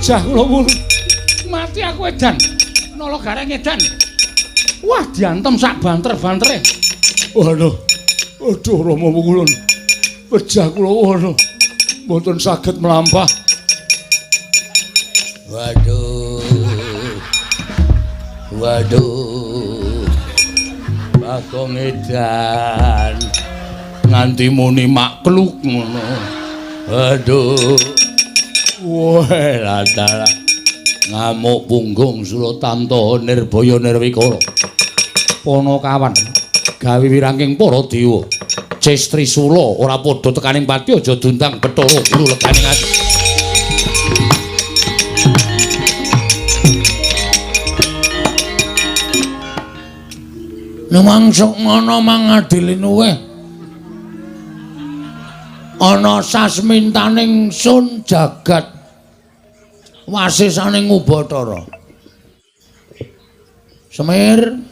Pejah kula pun. Mati aku edan. Nala Gareng edan. Wah, diantem sak banter-bantere. Waduh. Aduh Rama Wukulun. Pejah kula waduh. Mboten saged mlampah. Waduh. Waduh. Bagong edan. Nganti muni makluk ngono. Aduh. Wah, latala. Ngamuk punggung Suratamta Nirbaya Nirwikara. Panakawan gawe wirangking para dewa. Ces Trisula ora padha tekaning pati aja diundang Bathara Guru leganing ati. Numangsuk ngono mangadilinuweh. Ana sasmintaning sun jagat wasisaning Ubathara. Semir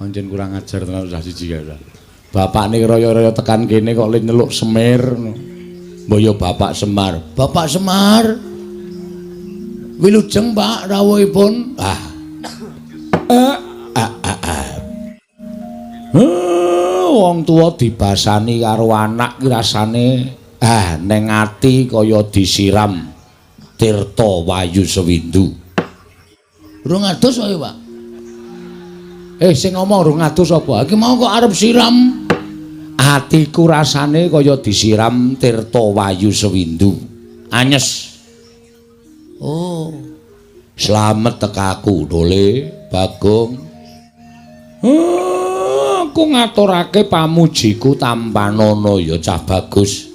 pancen kurang ajar tenan cah siji kae. Bapakne raya-raya tekan kene kok le nyeluk Semir. Mbok ya Bapak Semar. Bapak Semar. Wilujeng Pak rawuhipun. Ah. Wong tuwa dibasani karo anak ki rasane neng ati kaya disiram tirta wayu sewindu. Rung adus ayo, Pak. Sing ngomong rung adus apa? Iki mau kok arep siram. Atiku rasane kaya disiram tirta wayu sewindu. Anyes. Oh. Slamet tekaku dole, Bagong. Aku ngaturake pamujiku tampanana ya cah bagus.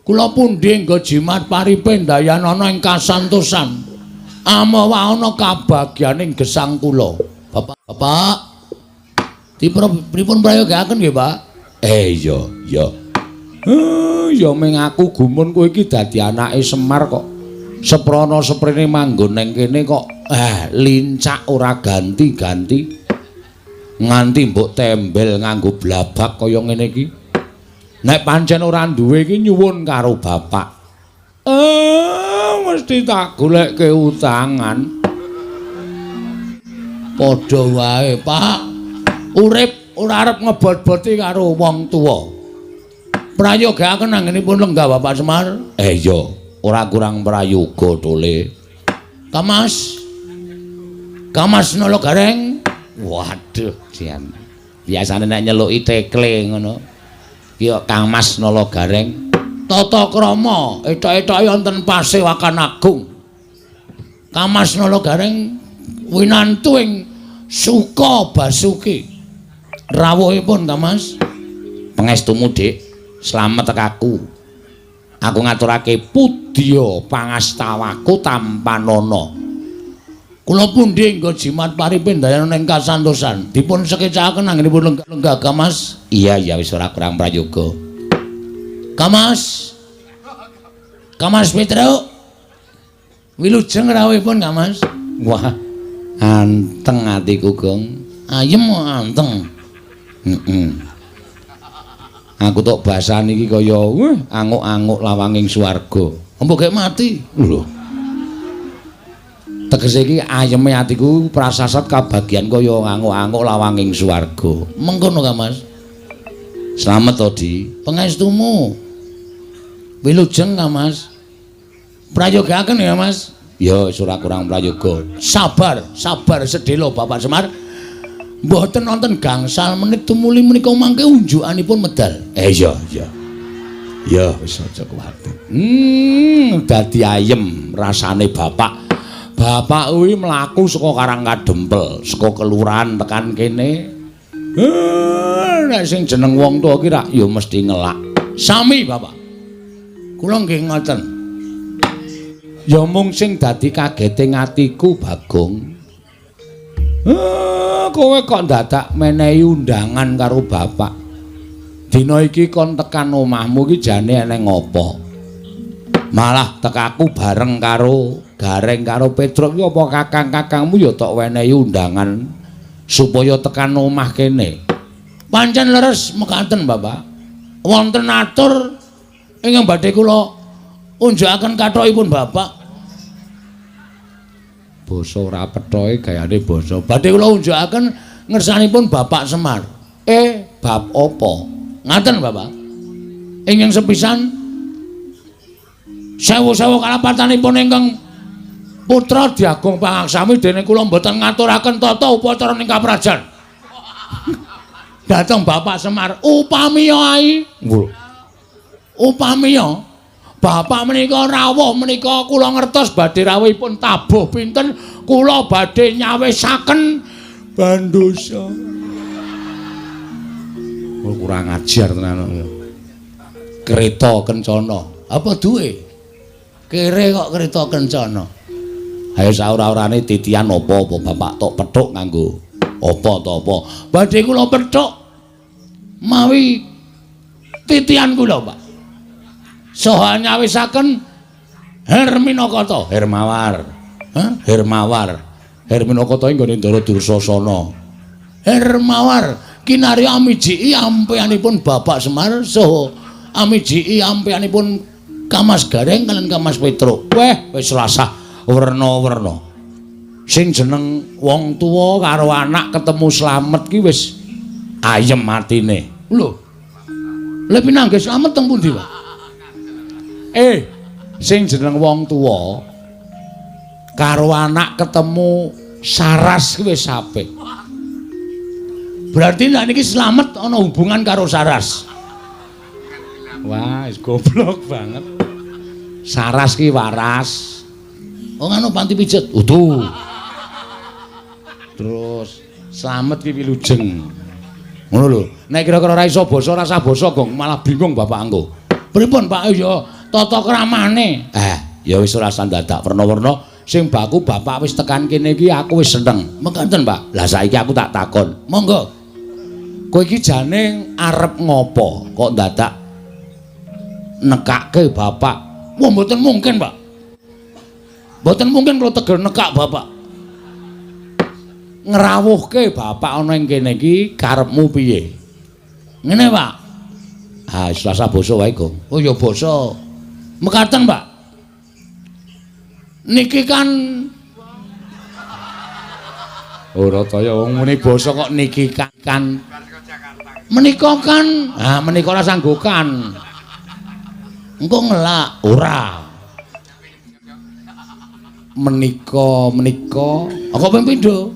Kula pundi nggo jimat paripe ndayanana ing kasantosan. Amawa ana kabagyaning gesang kula. Bapak, Bapak. Dipun prayogaaken nggih, Pak? Iya, iya. Ya ming aku gumun kowe iki dadi anake Semar kok. Seprana seprene manggon nang kene kok lincak ora ganti-ganti. Nganti mbok tembel nganggo blabak kaya ngene iki. Nek pancen ora duwe iki nyuwun karo bapak. Mesti tak golekke utangan. Padha wae, Pak. Urip ora arep ngebot-boti karo wong tuwa. Prayogaaken anggenipun lenggah Bapak Semar. Iya, ora kurang prayoga tole. Kamas. Kamas Nala Gareng. Waduh, jan. Biasane nek nyeluki tekle ngono. Ki kok Kang Mas Nala Gareng. Tata krama etok-etoke wonten Pasewakan Agung. Kang Mas Nala Gareng winantu ing Suka Basuki. Rawuhipun Kang Mas. Pangestumu, Dik. Slamet tekaku. Aku ngaturake pudya pangastawaku tampanana. Kula pundi nggo jimat paripe ndayana ing kasantosan. Dipun sekecakaken anggenipun lenggah Kang Mas. Iya, iya wis ora kurang prayoga. Kang Mas. Kang Mas Petruk. Wilujeng rawuhipun Kang Mas. Wah, anteng atiku, Gong. Ayem anteng. Heeh. Aku tok basani iki kaya anguk-anguk lawanging swarga. Mbok gek mati. Lho. Tegese iki ayeme atiku prasasat kabagian kaya anguk-anguk lawanging swarga. Mengkono Kang Mas. Slamet to, Di. Pangestumu. Wilujeng Kang Mas. Prayogaaken ya, Mas. Ya wis ora kurang prayoga. Sabar, sabar sedhela Bapak Semar. Mboten wonten gangsal menit tumuli menika mangke unjukanipun medal. Iya, iya. Ya wis aja kuwatir. Dadi ayem rasane bapak. Bapak kuwi mlaku saka Karang Kadempel, saka kelurahan tekan kene. Nek sing jeneng wong tuwa ki rak ya mesti ngelak. Sami, Bapak. Kula nggih ngoten. Ya mung sing dadi kagete atiku, Bagong. Kowe kok dadak menehi undangan karo bapak. Dina iki kon tekan omahmu iki jane eneng apa? Malah tekaku bareng karo Gareng karo Petruk iki apa kakang-kakangmu ya tok wenehi undangan supaya tekan omah kene. Pancen leres mekaten, Bapak. Wonten atur ingkang badhe kula Unjukaken kathokipun Bapak. Basa ora pethoe gayane basa. Badhe kula unjukaken ngersanipun Bapak Semar. Bab apa? Ngaten Bapak. Ingkang sepisan sewu-sewu kalapatanipun ingkang putra Diagung Pangaksami dene kula mboten ngaturaken tata upacara ing kaprajan. Dhateng Bapak Semar, upamiya ai. Upamiya Bapak menika rawuh menika kula ngertos badhe rawuhipun tabuh pinten, kula badhe nyawisaken bandosa. Oh, kurang ajar tenan. Kereta kencana. Apa duwe? Kere kok kereta kencana. Ayo saura-urane titian apa-apa Bapak tok pethuk nganggo apa to apa. Badhe kula pethuk mawi titian kula, Pak. Saha nyawisaken Herminakata, Hermawar. Hah? Hermawar. Herminakata nggone Ndara Dursasana. Hermawar kinarya amijiki ampeyanipun Bapak Semar saha amijiki ampeyanipun Kamas Gareng kalian Kamas Petruk. Weh, wis rasah werna-werna. Sing jeneng wong tuwa karo anak ketemu slamet ki wis ayem atine. Lho. Lha pinanggih slamet teng pundi, Pak? Sing jeneng wong tuwa karo anak ketemu saras ki wis apik. Berarti nek niki slamet ana hubungan karo saras. Wah, wis goblok banget. Saras ki waras. Oh ngono panti pijet. Utuh. Terus slamet ki wilujeng. Ngono lho. Nek kira-kira ora iso basa ora usah basa, Gong, malah bingung bapak engko. Pripun, Pak? Ya tata kramane. Ya wis ora usah dadak werna-werna. Sing baku bapak wis tekan kene iki aku wis seneng. Mekaten, Pak. Lah saiki aku tak takon. Monggo. Kowe iki jane arep ngopo kok dadak nekake bapak? Wah, mboten mungkin, Pak. Mboten mungkin kula tegel nekak bapak. Ngrawuhke bapak ana ing kene iki karepmu piye? Ngene, Pak. Ah, wis rasa basa wae, Gong. Oh ya basa. Mekaten, Pak. Niki kan ora kaya wong muni basa kok niki kan. Menika kan, ah menika ora sanggukan. Engko ngelak ora. Menika menika kok ping pindho?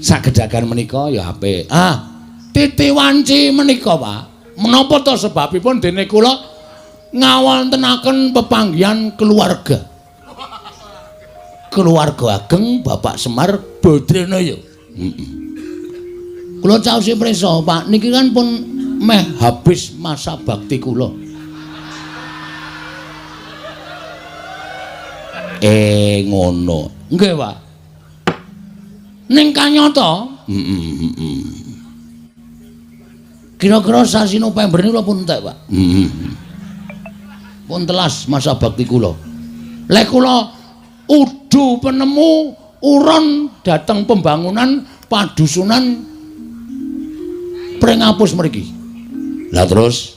Sagedagan menika ya apik. Ah, titi wanci menika, Pak. Menapa to sebabipun dene kula ngawontenaken pepanggihan keluarga. Keluarga ageng Bapak Semar Badranaya. Heeh. Kula caosi prisa, Pak, niki kan pun meh habis masa bakti kula. Ngono. Nggih, Pak. Ning kanyata, Kira-kira sasi November niku kula pun entek, Pak. Pun telas masa bakti kula. Lek kula udu penemu uron dhateng pembangunan padusunan Pringapus mriki. Lah terus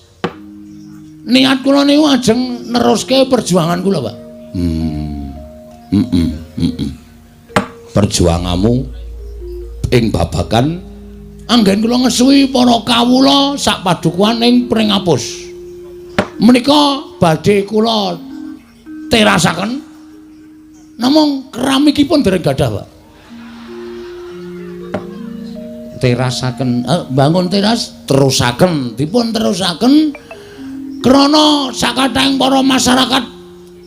niat kula niku ajeng neruske perjuangan kula, Pak. Perjuanganmu ing babagan anggen kula ngesuwi para kawula sak padukuhan ing Pringapus. Menika badhe kula terasaken namung keramikipun dereng gadah, Pak. Terasaken, bangun teras terusaken, dipun terusaken krana sakathahing para masyarakat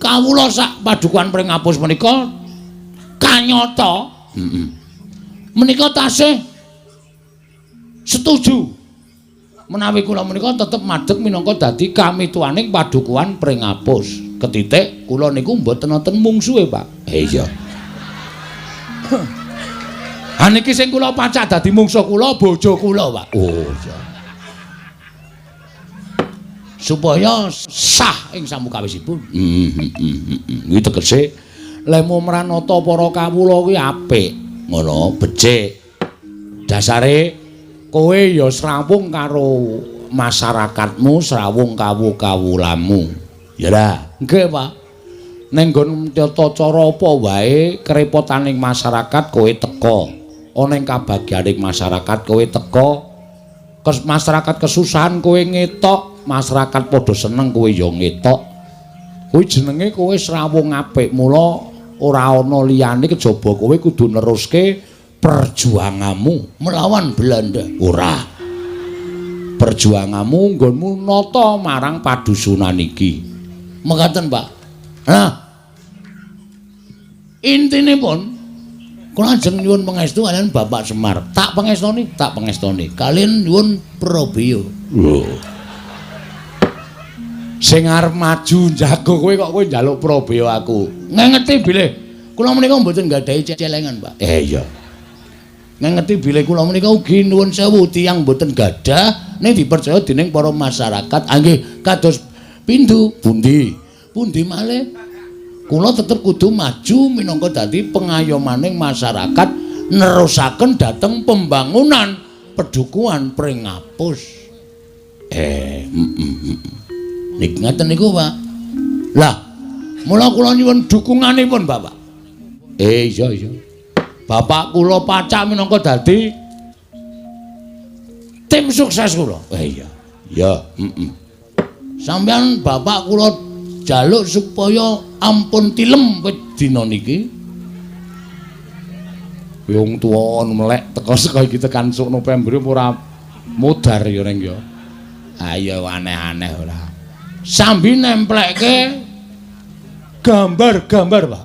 kawula sak padukuhan Pringapus menika kanyata. Menika tasih setuju menawi kula menika tetep madeg minangka dadi kamituwaning padukuhan Pringapus. Ketitik kula niku mboten wonten mungsuhe, Pak. Iya. Ha niki sing kula pacak dadi mungsuh kula bojo kula, Pak. Oh iya. Supaya sah ing samukawisipun. Kuwi tegese lemu mranata para kawula kuwi apik. Ngono, becik. Dasare kowe ya srampung karo masyarakatmu, srawung kawula-kawulamu. Ya lah, nggih, Pak. Ning nggon tata cara apa wae kerepotaning masyarakat kowe teka. Ana ing kabagyaning masyarakat kowe teka. Masyarakat kesusahan kowe ngetok, masyarakat padha seneng kowe ya ngetok. Kuwi jenenge kowe srawung apik, mula ora ana liyane kejaba kowe kudu neruske perjuanganmu melawan Belanda. Ora. Perjuanganmu nggonmu nata marang padusunan iki. Mekaten, Pak. Nah, intinipun kula ajeng nyuwun pangestu kaliyan Bapak Semar. Tak pangestoni, tak pangestoni. Kaliyan nyuwun prabeya. Lho. Sing arep maju njago kowe kok kowe njaluk prabeya aku. Ngengeti bilih kula menika mboten nggadahi celengan, Pak. Iya. Ngengeti bilih kula menika ugi nuwun sewu tiyang mboten gadah ning dipercaya dening para masyarakat. Nggih, kados pindhu pundi? Pundi malih? Kula tetep kudu maju minangka dadi pengayomaning masyarakat nerusaken dhateng pembangunan pedukuhan Pringapus. Niki ngaten niku, Pak. Lah, mula kula nyuwun dukunganipun, Bapak. Iya iya. Bapak kula pacak minangka dadi tim sukses kula. Iya. Ya, Sampeyan bapak kula jaluk supaya ampun tilem wit dina niki. Wong tuwa melek teka saka iki tekan sok November ora modar ya ning ya. Ayo aneh-aneh ora. Sambi nemplekke gambar-gambar, Pak.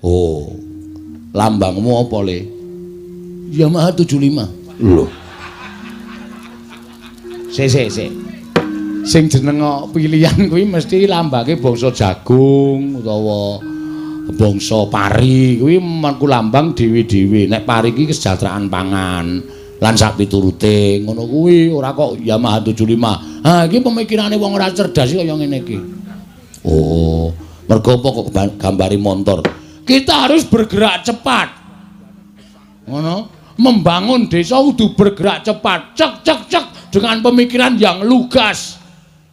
Oh. Lambangmu apa, Le? Yamaha 75. Lho. Sik sik sik. Sing jeneng pilihan kuwi mesti lambange bangsa jagung utawa bangsa pari kuwi mengku lambang dhewe-dhewe. Nek pari iki kesejahteraan pangan lan sak piturute ngono kuwi ora kok Yamaha 75. Ha iki pemikirane wong ora cerdas kaya ngene iki. Oh, mergo apa kok gambari montor? Kita harus bergerak cepat. Ngono, membangun desa kudu bergerak cepat. Cek cek cek dengan pemikiran yang lugas.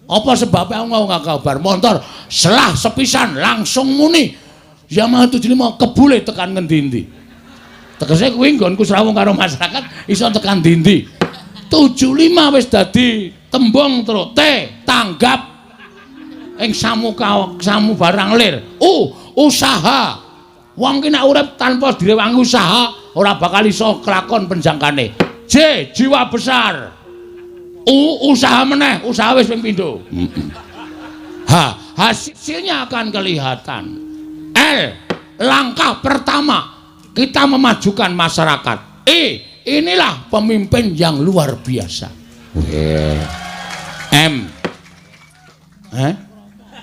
Apa sebabnya aku mau kabar motor selah sepisan langsung muni Yamaha 75 kebule tekan ngendi-endi. Tegese kuwi nggonku srawung karo masyarakat iso tekan ndi-ndi. 75 wis dadi tembung terus T tanggap ing samuka samu barang lir. U usaha. Wong ki nek urip tanpa direwangi usaha ora bakal iso kelakon penjangkane. J jiwa besar. U usaha meneh, usaha wis ping pindho. H hasilnya akan kelihatan. L langkah pertama kita memajukan masyarakat. E inilah pemimpin yang luar biasa. M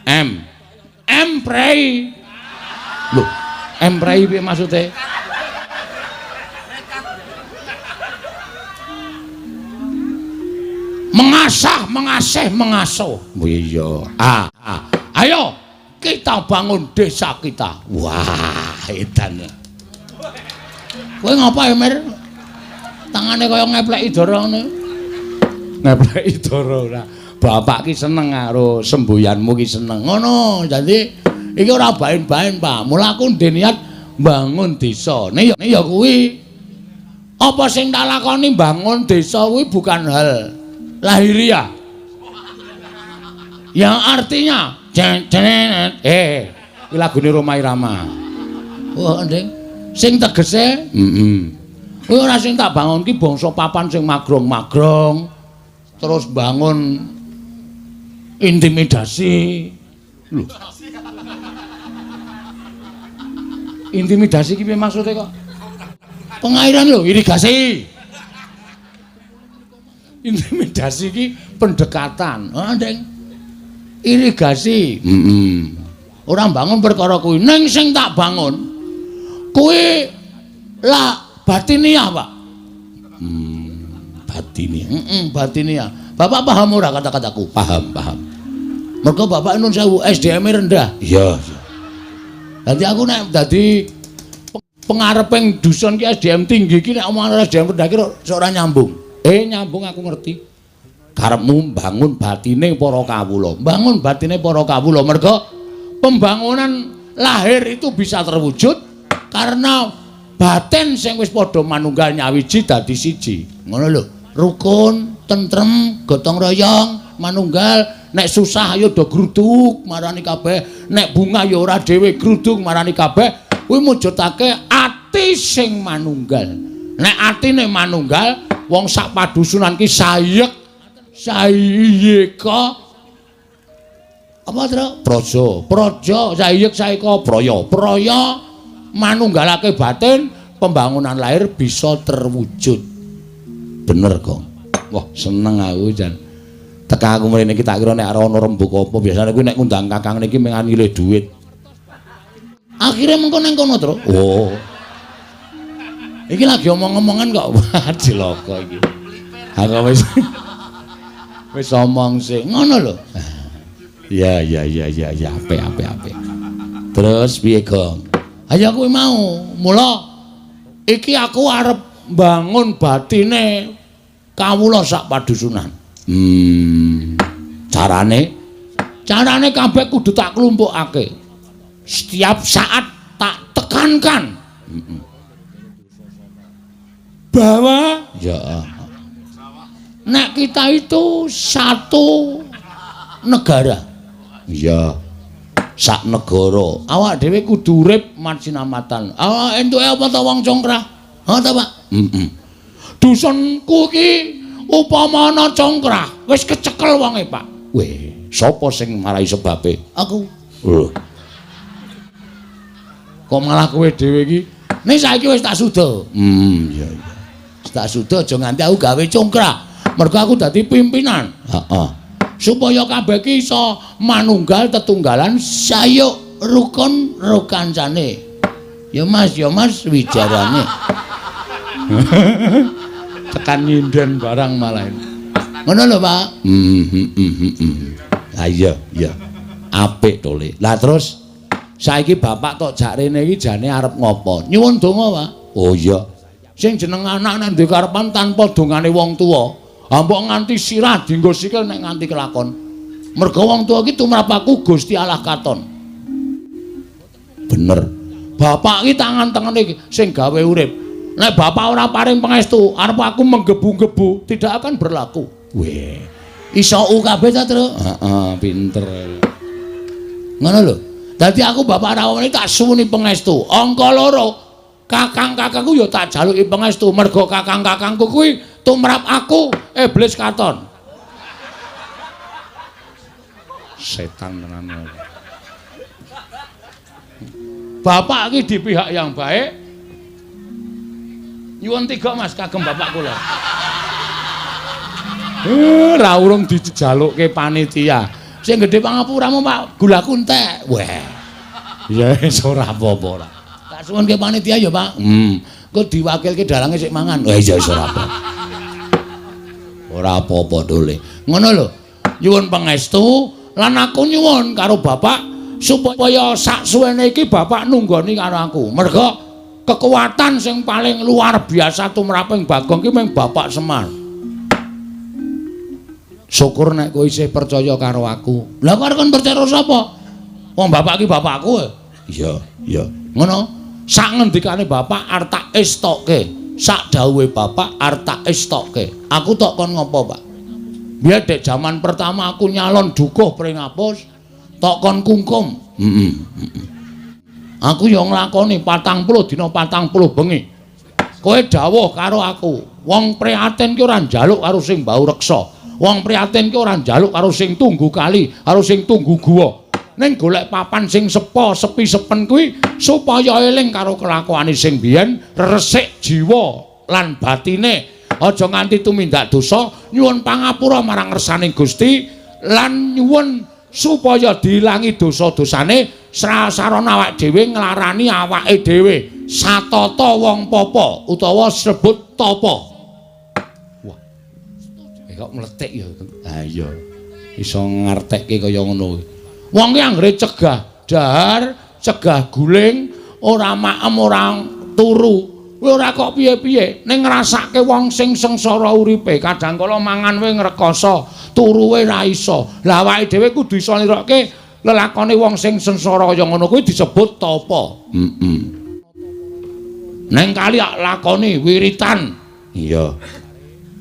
M M prei. Loh, M prei piye maksudnya? Mengasah, mengasih, mengasuh. Iya. A, A. Ayo kita bangun desa kita. Wah, edan. Kowe ngapa ya, Mir? Tangane kaya ngepleki dara ngene. Ngepleki dara ora. Bapak ki seneng karo semboyanmu ki seneng. Ngono, dadi iki ora baen-baen, Pak. Mula aku ndek niat bangun desa. Nek ya kuwi. Apa sing tak lakoni bangun desa kuwi bukan hal lahiriah. Yang artinya iki lagune Rhoma Irama. Oh, nding. Sing tegese, kuwi ora sing tak bangun ki bangsa papan sing magrong-magrong. Terus bangun intimidasi. Lho. Intimidasi ki piye maksude kok? Pengairan lho, irigasi. Intimidasi ki pendekatan. Ah, nding. Irigasi. Ora bangun perkara kuwi. Ning sing tak bangun kuwi lah batiniah, Pak. Batiniah. Batiniah. Bapak paham ora kata-kataku? Paham, paham. Mergo bapak nun sewu SDM rendah. Iya, iya. Dadi aku nek dadi pengareping dusun ki SDM tinggi ki nek omongan SDM rendah ki ora nyambung. Nyambung aku ngerti. Karepmu bangun batine para kawula. Bangun batine para kawula merga pembangunan lahir itu bisa terwujud karena batin sing wis padha manunggal nyawiji dadi siji. Ngono lho. Rukun, tentrem, gotong royong, manunggal, nek susah ayo do gruduk marani kabeh, nek bunga ya ora dhewe gruduk marani kabeh, kuwi mujudake ati sing manunggal. Nek atine manunggal, wong sak padusunan ki sayek sayeka apa tru? Praja, praja sayek saeka praya, praya manunggalake batin, pembangunan lahir bisa terwujud. Bener kok. Wah, seneng aku jan. Teka aku mrene iki tak kira nek ana rembug apa, biasane kuwi nek ngundang kakang niki mung nyilih duit. Akhire mengko nang kono, Tru. Oh. Iki lagi omong-omongan kok. Wah, cilaka iki. Aku wis wis omong sing ngono lho. Ya ya ya ya ya, apik apik apik. Terus piye, Gong? Ayo kuwi mau. Mula iki aku arep bangun batine kawula sak padusunan. Carane? Carane kabeh kudu tak klumpukake. Setiap saat tak tekankan. Bahwa ya nek kita itu satu negara. Iya. Sak negara. Awak dhewe kudu urip marsinamatan. Awak entuke apa ta wong congkrah? Ha ta, Pak? Heeh. Dusunku iki upama ana congkrah, wis kecekel wonge, Pak. Weh, sapa sing marai sebabe? Aku. Lho. Kok malah kowe dhewe iki? Ning saiki wis tak suda. Iya iya. Wis tak suda aja nganti aku gawe congkrah. Mergo aku dadi pimpinan. Heeh. Supaya kabeh iki iso manunggal tetunggalan sayuk rukun rukancane. Ya Mas, ya Mas wijarane. Tekan nyinden barang malah. Ngono lho, Pak. Ha iya, iya. Apik to, Le. Lah terus saiki bapak tok jak rene iki jane arep ngopo? Nyuwun donga, Pak. Oh iya. Sing jeneng anak nek duwe karepan tanpa dongane wong tuwa, mbok nganti sirah dienggo sikil nek nganti kelakon. Mergo wong tuwa iki tumrap aku Gusti Allah katon. Bener. Bapak iki tangan-tangane sing gawe urip. Nek bapak ora paring pangestu, arep aku menggebu-gebu tidak akan berlaku. Weh. Iso u kabeh ta, Tru? Heeh, pinter. Ngono lho. Dadi aku bapak rawuh tak suwuni pangestu. Angka loro, kakang-kakangku ya tak jaluki pangestu mergo kakang-kakangku kuwi tumrap aku iblis katon. Setan tenan. Bapak iki di pihak yang baik. Nyuwun tiga Mas kagem bapak kula. Ra urung dijalukke panitia. Sing gedhe pangapuramu Pak, gulaku entek. Weh. Ya wis ora apa-apa ora. Tak suwunke panitia ya, Pak. Engko diwakilke dalange sik mangan. Wah iya wis ora apa. Ora apa-apa dole. Ngono lho. Nyuwun pangestu lan aku nyuwun karo bapak supaya sak suwene iki bapak nunggoni karo aku. Mergo kekuatan sing paling luar biasa tumraping Bagong ki mung Bapak Semar. Syukur nek kowe isih percaya karo aku. Lah kok arep kon percaya karo sapa? Wong bapak ki bapakku. Iya, iya. Ngono. Sak ngendikane bapak arep tak estokke. Sak dawuhe bapak arep tak estokke. Aku tok kon ngopo, Pak? Biyen dek jaman pertama aku nyalon dukuh Pringapus, tok kon kungkum. Heeh. Aku ya nglakoni 40 dina 40 bengi. Kowe dawuh karo aku, wong prihatin ki ora njaluk karo sing bau reksa. Wong prihatin ki ora njaluk karo sing tunggu kali, karo sing tunggu guwa. Ning golek papan sing sepo, sepi sepen kuwi supaya eling karo kelakuane sing biyen, resik jiwa lan batine. Aja nganti tumindak dosa, nyuwun pangapura marang ngersaning Gusti lan nyuwun supaya diilangi dosa-dosane. Srasarana awak dhewe nglarani awake dhewe satata wong papa utawa sebut tapa. Wah. Kok mletik ya. Ha iya. Iso ngertekke kaya ngono kuwi. Wong ki anggere cegah dahar, cegah guling, ora maem, ora turu. Kowe ora kok piye-piye, ning ngrasake wong sing sengsara uripe, kadang kala mangan wae ngrekoso, turu wae ra iso. Lah awake dhewe kudu iso nirokke lelakone wong sing sengsara kaya ngono kuwi disebut tapa. Heeh. Neng kali lakoni wiritan. Iya.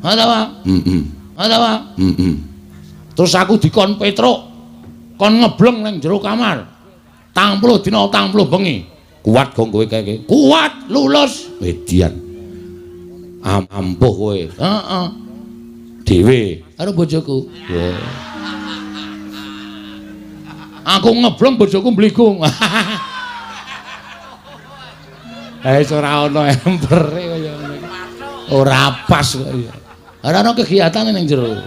Ha ta, Pak? Heeh. Ha ta, Pak? Heeh. Terus aku dikon Petruk, kon ngebleng ning jero kamar. 40 dina 40 bengi. Kuat gong kowe kae. Kuat, lulus. Median. Ampuh kowe. Heeh. Dhewe karo bojoku. Wah. Aku ngebleng bojoku mbligung. Eh ora ana empere kaya ngene iki. Ora pas kok ya. Ora ana kegiatan ning jero.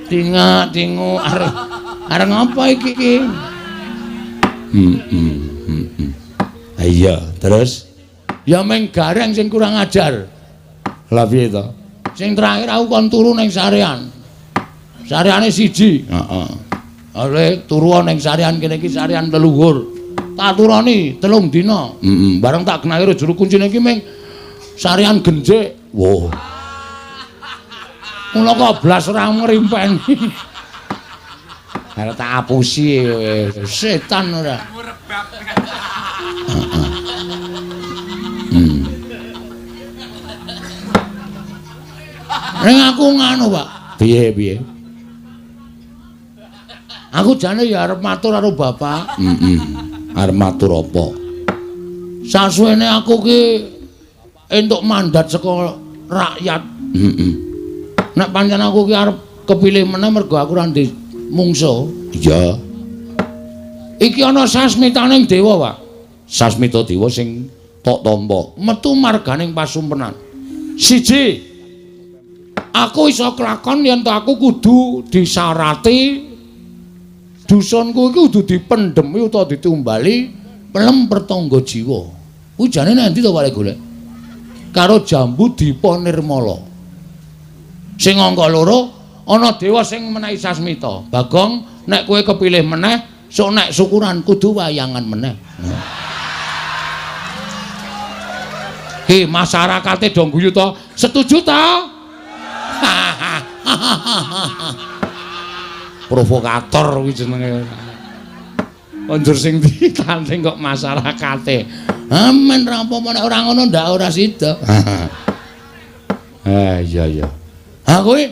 Tingak-tingu arep arep ngapa iki iki? Heeh. Iya, terus ya meng gareng sing kurang ajar. Lah piye to? Sing terakhir aku kon turu ning sarean. Sareane siji. Heeh. Ale turu ning sarean kene iki sarean leluhur. Tak turoni 3 dina. Heeh, bareng tak genahke juru kuncine iki meng sarean genjik. Wah. Mula kok blas ora ngrimpeni. Arep tak apusi setan ora. Ning aku nganu, Pak. Piye piye? Aku jane ya arep matur karo bapak. Heeh. Arep matur apa? Sasuwene aku ki entuk mandat saka rakyat. Heeh. Nek pancen aku ki arep kepilih meneh mergo aku ora ndek mungsuh. Iya. Iki ana sasmitaning dewa, Pak. Sasmita dewa sing tok tampa metu marganing pasumpenan. Siji, aku iso kelakon yen to aku kudu disarati dusunku iki kudu dipendhemi utawa ditumbali pelem pertangga jiwa. Kuwi jane nang endi to Pak golek? Karo jambu Dipa Nirmala. Sing angka 2 ana dewa sing menehi sasmita. Bagong, nek kowe kepilih meneh, sok nek syukuran kudu wayangan meneh. Ki masyarakate do guyu to? Setuju ta? Provokator kuwi jenenge. Konjur sing ditanding kok masyarakate. Amen ra apa-apa nek ora ngono ndak ora sida. Ah iya iya. Ha kuwi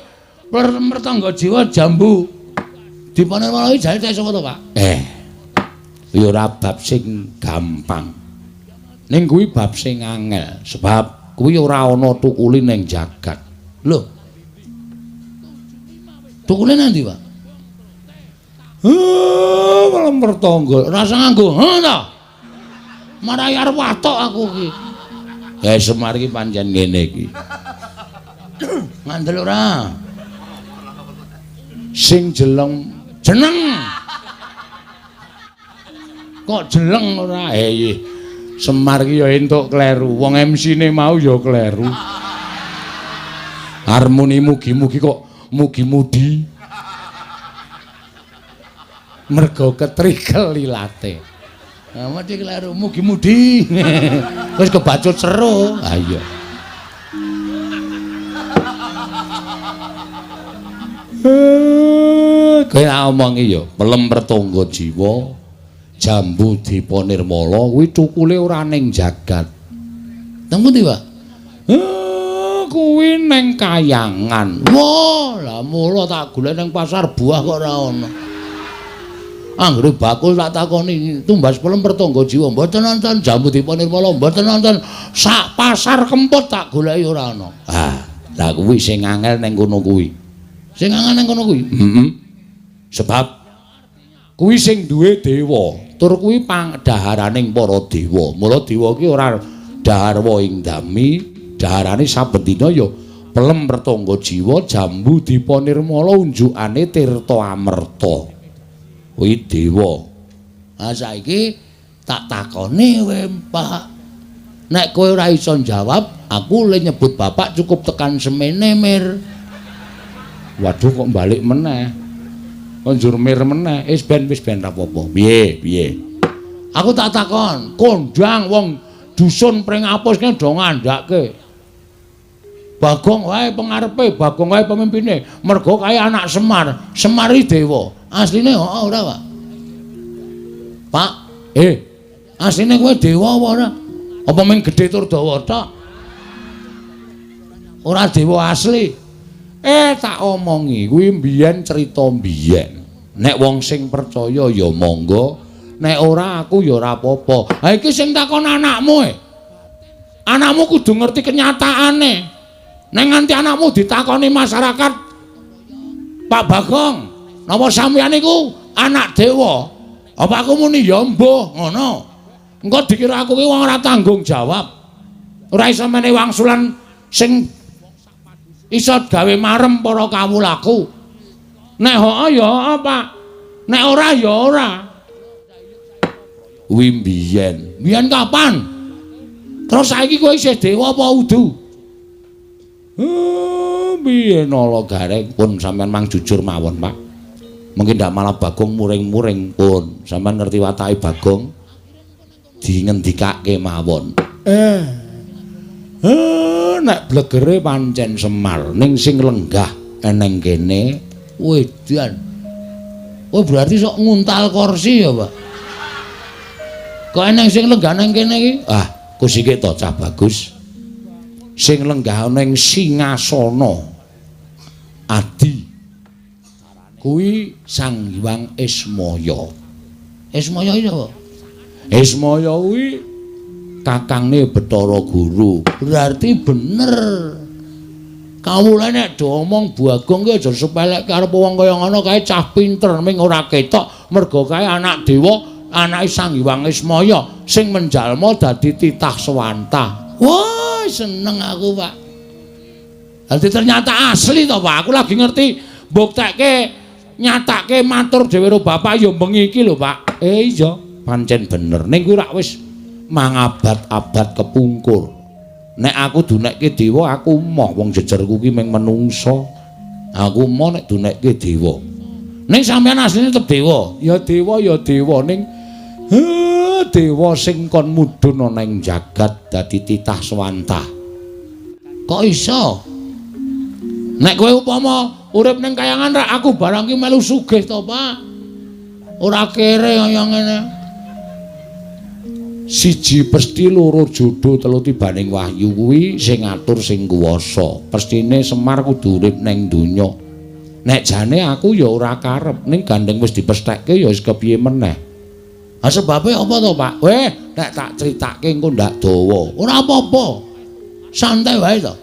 mertangga jiwa jambu Dipa Nirmala iki jane sapa to, Pak? Kuwi ora bab sing gampang. Ning kuwi bab sing angel, sebab kuwi ora ana tukuli ning jagat. Lho. Tukule nang ndi, Pak? Malah mertangga. Rasa nganggo, ha ta? Marai arep watok aku iki. Semar iki pancen ngene iki. Ngandel ora? Sing jeleng jeneng. Kok jeleng ora? Iya. Semar iki ya entuk kleru. Wong MC-ne mau ya kleru. Harmoni mugi-mugi kok mugi-mudi. Mergo ketrikel ilate. Nah, mesti kleru mugi-mudi. Wis kebacut seru. Ha iya. Kaya omongi ya, pelem pertangga jiwa, jambu Dipa Nirmala kuwi cukule ora ning jagat. Nang pundi, Pak? Kuwi ning kayangan. Wah, lah mula tak golek ning pasar buah kok ora ana. Anggere bakul tak takoni tumbas pelem pertangga jiwa mboten nonton jambu Dipa Nirmala mboten nonton sak pasar Kempot tak goleki ora ana. Ah, lah kuwi sing angel ning kono kuwi. Sing angel ning kono kuwi. Heeh. Sebab kuwi sing duwe dewa, tur kuwi pangdaharaning para dewa. Mula dewa ki ora dahar ing dami, daharane saben dina ya pelem pertangga jiwa jambu Dipa Nirmala unjukane tirta amerta. Kuwi dewa. Ha saiki tak takoni kowe, Pak. Nek kowe ora iso njawab, aku le nyebut bapak cukup tekan semene, Mir. Waduh kok balik meneh. Kok njur mir meneh. Wis ben ra apa-apa. Piye, piye? Aku tak takon, kondang wong Dusun Pringapus ki do ngandhake. Bagong wae pengarepe, Bagong wae pemimpine. Mergo kae anak Semar, Semar iki dewa. Asline heeh ora, Pak? Pak, asline kowe dewa apa ora? Apa mung gedhe tur dawa tok? Ora dewa asli. Tak omongi, kuwi mbiyen crita mbiyen. Nek wong sing percaya ya monggo, nek ora aku ya ora apa-apa. Ha iki sing takon anakmu e. Anakmu kudu ngerti kenyataane. Nek nganti anakmu ditakoni masyarakat, Pak Bagong, napa sampeyan niku anak dewa? Apa aku muni ya mbuh ngono. Engko dikira aku ki wong ora tanggung jawab. Ora iso menehi wangsulan sing iso gawe marem para kawulaku. Nek heeh ya heeh, Pak. Nek ora ya ora. Kuwi mbiyen. Mbiyen kapan? Terus saiki kowe isih dewa apa udu? Mbiyen ala gareng pun sampean mang jujur mawon, Pak. Mungkin ndak malah Bagong muring-muring pun. Sampean ngerti watake Bagong dingendikake mawon. Nek blegere pancen Semar ning sing lenggah eneng kene wedan. Oh berarti sok nguntal kursi ya, Pak. Kok eneng sing lenggah nang kene iki? Ah, kusike to cah bagus. Sing lenggah ning singasana Adi kuwi Sang Hyang Ismaya. Ismaya iki sapa? Ismaya kuwi kakangne Bathara Guru. Berarti bener. Kawula nek do omong Bagong ki aja sepelekke arep wong kaya ngono kae cah pinter ming ora ketok mergo kae anak dewa, anake Sang Hyang Ismaya sing menjalma dadi titah swantah. Wah, seneng aku, Pak. Dadi ternyata asli to, Pak. Aku lagi ngerti mbuktekke nyatake matur dhewe karo bapak ya bengi iki lho, Pak. Iya, pancen bener. Ning kuwi rak wis mangabad-abad kepungkur. Nek aku dunekke dewa, aku moh wong jejerku ki mung menungsa. Aku moh nek dunekke dewa. Ning sampeyan asline tetep dewa. Ya dewa ya dewa ning dewa sing kon mudhun ana ing jagat dadi titah swantah. Kok iso? Nek kowe upama urip ning kayangan rak aku barang ki melu sugih to, Pak. Ora kere kaya ngene. Siji pesti loro jodo telu tibaning wahyu kuwi sing ngatur sing kuwasa. Pestine Semar kudu urip ning donya. Nek jane aku ya ora karep ning gandeng wis dipesthekke ya wis kepiye meneh. Ha sebabe apa to, Pak? Weh, nek tak critake engko ndak dawa. Ora apa-apa. Santai wae to.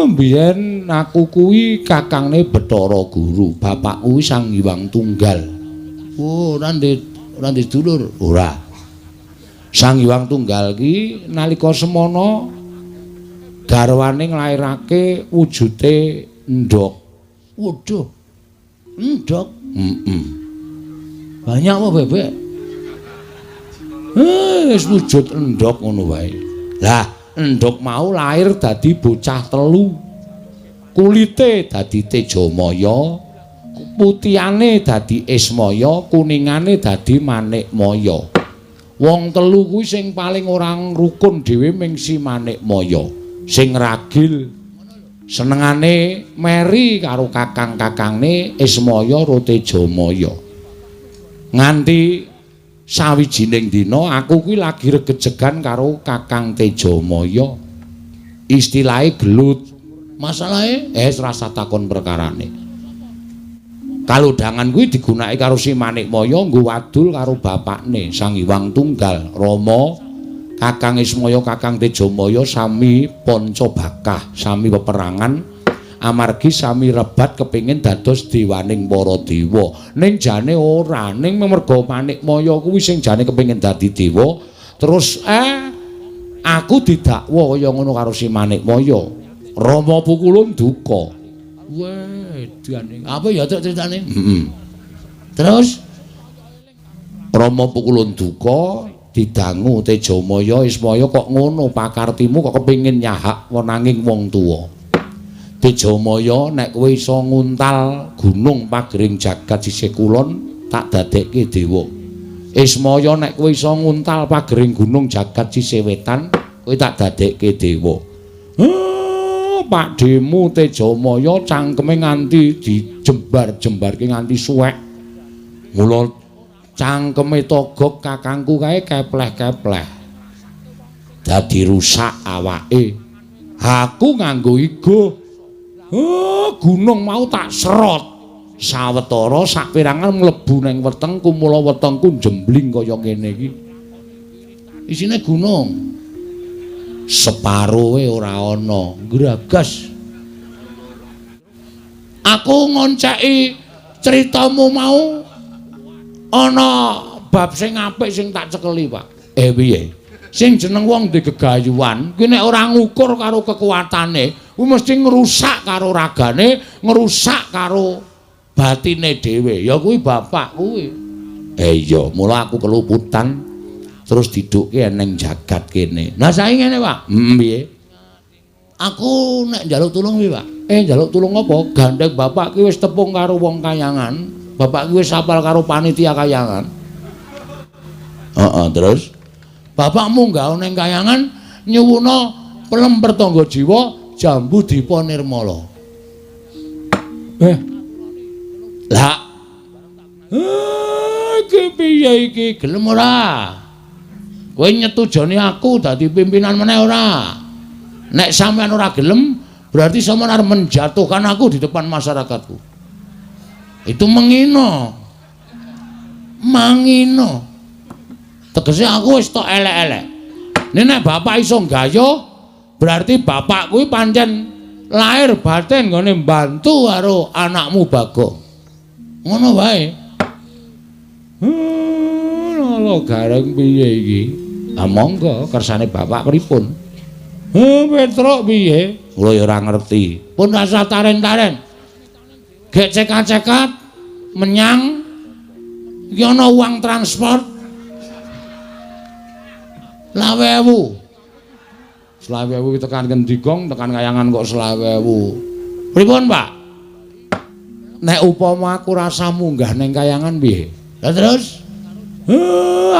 Mbiyen aku kuwi kakangne Bathara Guru, bapakku kuwi Sang Hyang Tunggal. Oh, ora ndek dulur. Ora. Sang Hyang Tunggal ki nalika semana garwane nglairake wujute endhog. Waduh. Endhog? Heeh. Banyak apa bebek? Wis wujud endhog ngono wae. Lah, endhog mau lahir dadi bocah telu. Kulite dadi Tejamaya, putihane dadi Ismaya, kuningane dadi Manikmaya. Wong telu kuwi sing paling ora rukun dhewe ming si Manikmaya. Sing ragil senengane meri karo kakang-kakangne Ismaya ro Tejamaya. Nganti sawijining dina aku kuwi lagi regejegan karo Kakang Tejamaya. Istilahe gelut. Masalahe rasa takon perkarane. Kalodhangan kuwi digunakake karo si Manikmaya nggo wadul karo bapakne Sang Hyang Tunggal Rama. Kakang Ismaya, Kakang Tejamaya sami panca bakah, sami peperangan amargi sami rebat kepingin dados dewaning para dewa. Ning jane ora, ning merga Manikmaya kuwi sing jane kepingin dadi dewa, terus aku didakwa kaya ngono karo si Manikmaya. Rama pukulun duka. Wedane. Apa ya truk critane? Heeh. Terus Rama pukulun duka didangu Tejamaya Ismaya kok ngono pakartimu kok kepingin nyahak wenanging wong tuwa. Tejamaya nek kowe iso nguntal gunung pagering jagat sisih kulon tak dadekke dewa. Ismaya nek kowe iso nguntal pagering gunung jagat sisih wetan, kowe tak dadekke dewa. Pakdhemu Tejamaya cangkeme nganti dijembar-jembarke nganti suwek. Mula cangkeme Togog kakangku kae kepleh-kepleh. Dadi rusak awake. Aku nganggo igo. Gunung mau tak serot. Sawetara saperangan mlebu nang wetengku, mula wetengku jembling kaya ngene iki. Isine gunung. Separoe ora ana, gragas. Aku ngonceki critamu mau ana bab sing apik sing tak cekeli, Pak. Piye? Sing jeneng wong ndek gegayuhan, kuwi nek ora ngukur karo kekuatane, kuwi mesti ngrusak karo ragane, ngrusak karo batine dhewe. Ya kuwi bapak kuwi. Iya, mula aku keluputan terus didukke ning jagat kene. Lah saiki ngene, Pak. Piye? Aku nek njaluk tulung piye, Pak? Njaluk tulung apa? Gandeng bapak ki wis tepung karo wong kayangan. Bapak ki wis apal karo panitia kayangan. Heeh, terus bapakmu nggawa ning kayangan nyuwuna pelem pertangga jiwa jambu dipa nirmala. Lah. Iki piye iki? Gelem ora? Kowe nyetujoni aku dadi pimpinan meneh ora? Nek sampean ora gelem, berarti sampean arep menjatuhkan aku di depan masyarakatku. Itu mengino. Mangino. Tegese aku wis tok elek-elek. Nek bapak iso nggayuh, berarti bapak kuwi pancen lahir batin nggone mbantu karo anakmu Bagong. Ngono wae. Lho gareng piye iki? Ah monggo kersane bapak pripun? Petruk piye? Kula ya ora ngerti. Pun rasa taren-taren. Gek cekat-cekat menyang iki ana uang transport 20.000. 20.000 tekan ngendi gong, tekan kayangan kok 20.000. Pripun, Pak? Nek upama aku rasa munggah ning kayangan piye? Lah terus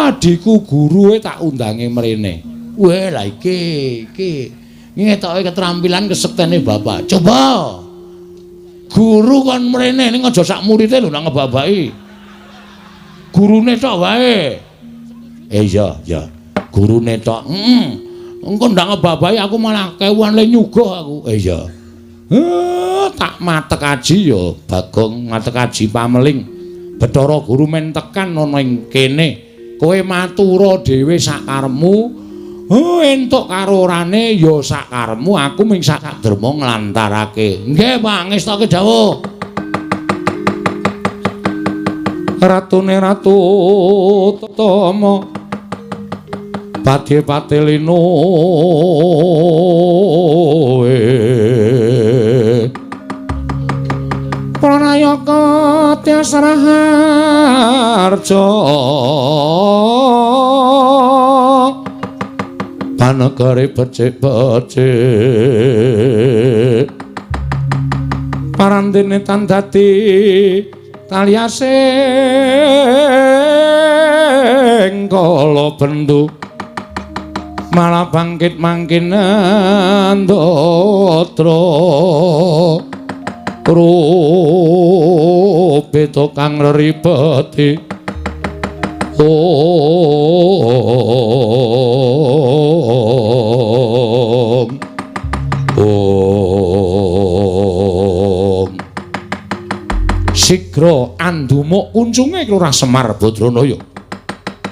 adikku guruwe tak undange mrene. Weh, lah iki iki ngetoke keterampilan kesektene bapak. Coba. Guru kon mrene ning aja sak murite lho nang ngebabaki. Gurune tok wae. Iya, iya. Gurune tok. Heeh. Engko ndak ngebabahi aku malah kewuan le nyuguh aku. Iya. Tak matek aji ya Bagong, matek aji pameling. Bathara Guru men tekan ana ing kene. Kowe matura dhewe sakarepmu. Entuk karo orane ya sakarepmu, aku ming sak derma nglantarake. Nggih, Pak, ngestoke dawuh. Ratune Ratu Tama badhe patelino Pranayaka Tyas Raharja panegare becik-becik parandene tan dadi taliasing kala bendu malah bangkit mangkin andatra rupe kang ribeti. Om Om Sigra andumuk kuncunge Lurah Semar Badranaya.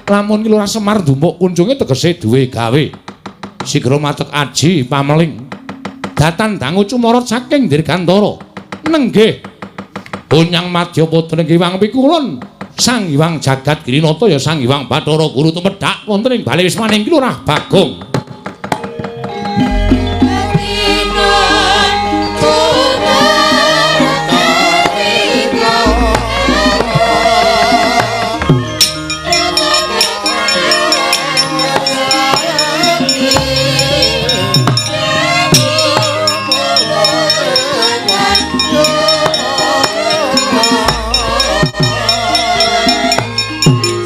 Lamun Ki Lurah Semar ndumuk kuncunge tegese duwe gawe. Sigra matek aji pameling. Datan dangu cumorot saking Dirgantara. Nenggih Unyang Madya Putra Hyang Pikulun Sang Hyang Jagat Girinata ya Sang Hyang Bathara Guru tumedhak wonten ing bale wismaning Ki Lurah Bagong.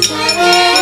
Sanging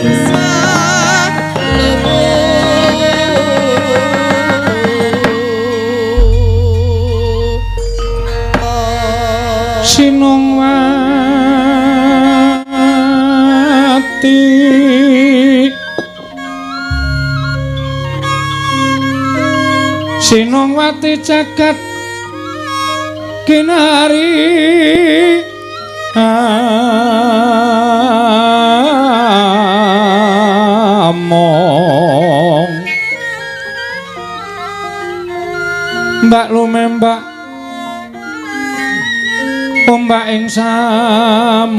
Sinungwati Sinungwati jagat kinari among mbak lumembak ombak ing samudra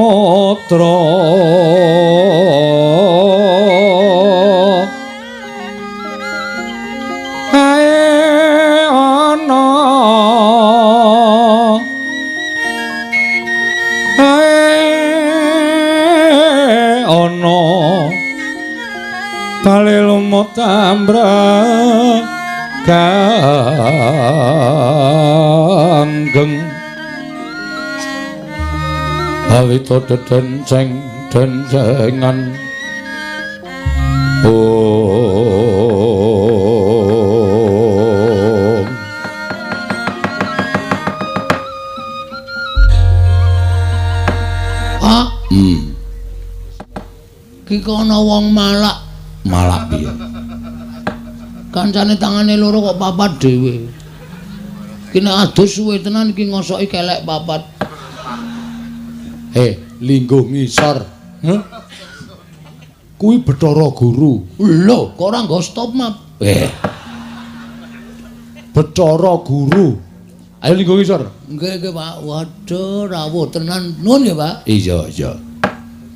ae ana ae ana bale lumut ambrek ganggeng awito dedenceng dencengan om. Pak, ki kono wong malak. Malak piye? Kancane tangane loro kok papat dhewe. Ki nek adus suwe tenan iki ngosoki kelek papat. Lingguh ngisor. Heh? Kuwi Bathara Guru. Lho, kok ora nggo stop map? Bathara Guru. Ayo lingguh ngisor. Nggih, nggih, Pak. Waduh, rawuh tenan. Nuwun nggih, Pak. Iya, iya.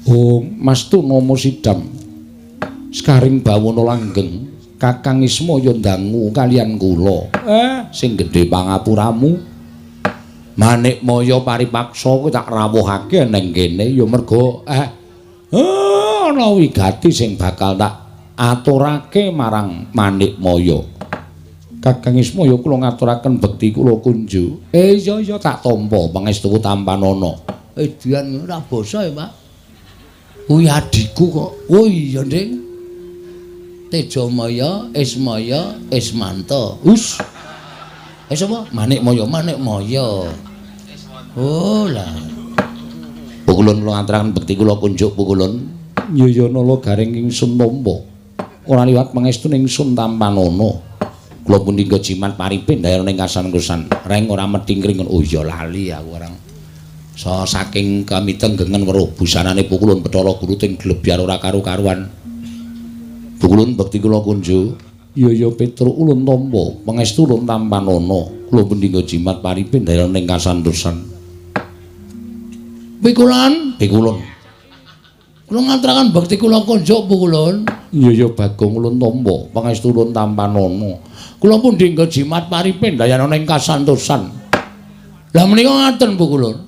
Oh, Mas Tunomo Sidam. Sekaring bawana langgeng, Kakang Ismaya ndangu kalian kula. Sing gedhe pangapuramu. Manikmaya paripaksa kuwi tak rawuhake ning kene ya mergo ana wigati sing bakal tak aturake marang Manikmaya. Kakang Ismaya kula ngaturaken bekti kula kunjuk. Iya iya tak tampa pangestuku tampanana. Edian ora basa ya, Pak. Kuwi adhiku kok. Oh iya, Ding. Tejamaya, Ismaya, Ismanta. Us. Sapa? Manikmaya, Manikmaya. Oh lah. Pukulun kula ngaturaken bekti kula kunjuk pukulun. Yaya nala garing ingsun tampa. Ora liwat pangestu ingsun tampanana. Kula pundi nggo jimat paripin dayana ing kasan-kusan. Reng ora methingkring. Oh iya lali aku orang. So saking kamitenggengen weruh busanane pukulun Bathara Guru ting glebyar ora karu-karuan. Pukulun bekti kula kunjuk. Yaya Petruk ulun tampa pangestu ulun tampanana. Kula pundi nggo jimat paripin dayana ing kasantosan. Pikulon, pikulun. Kula ngaturaken bekti kula kunjuk pukulun. Yaya Bagong ulun tampa pangestu ulun tampanana. Kula pundi nggo jimat paripin dayana ing kasantosan. Lah menika ngaten pukulun.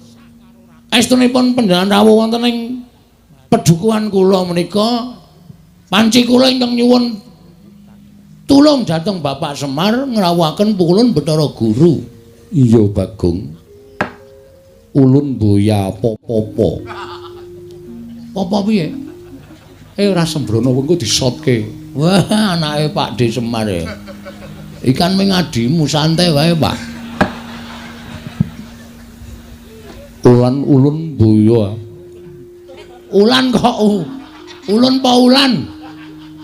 Estunipun panjenengan rawuh wonten ing pedukuhan kula menika panci kula ingkang nyuwun tulung dhateng Bapak Semar ngrawuhaken pukulun Bathara Guru. Iya Bagong. Ulun boya apa-apa. Apa piye? Ora sembrono engko disotke. Wah, anake Pak D Semar e. Ikan ming adimu santai wae, Pak. Ulan ulun boya. Ulan kok ulun pa ulan?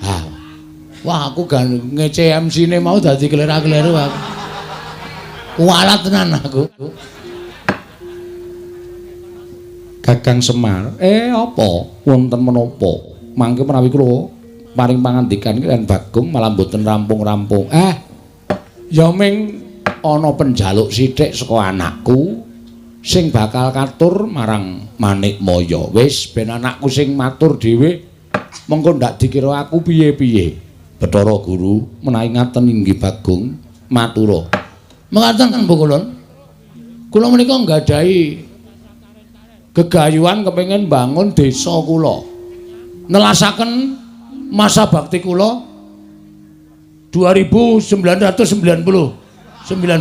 Ha. Wah, aku gan ngece MC-ne mau dadi kelera-keleru aku. Kualat tenan aku. Kakang Semar, apa wonten menapa? Mangke menawi kula paring pangandikan kaliyan Bagong malah mboten rampung-rampung. Ya ming ana penjaluk sithik saka anakku sing bakal katur marang Manikmaya. Wis ben anakku sing matur dhewe, mengko ndak dikira aku piye-piye. Bathara Guru menawi ngaten inggih Bagong matura. Mekaten Pukulun. Kula menika nggadahi gegayuhan kepengin bangun desa kula. Nelasaken masa bakti kula 2990 19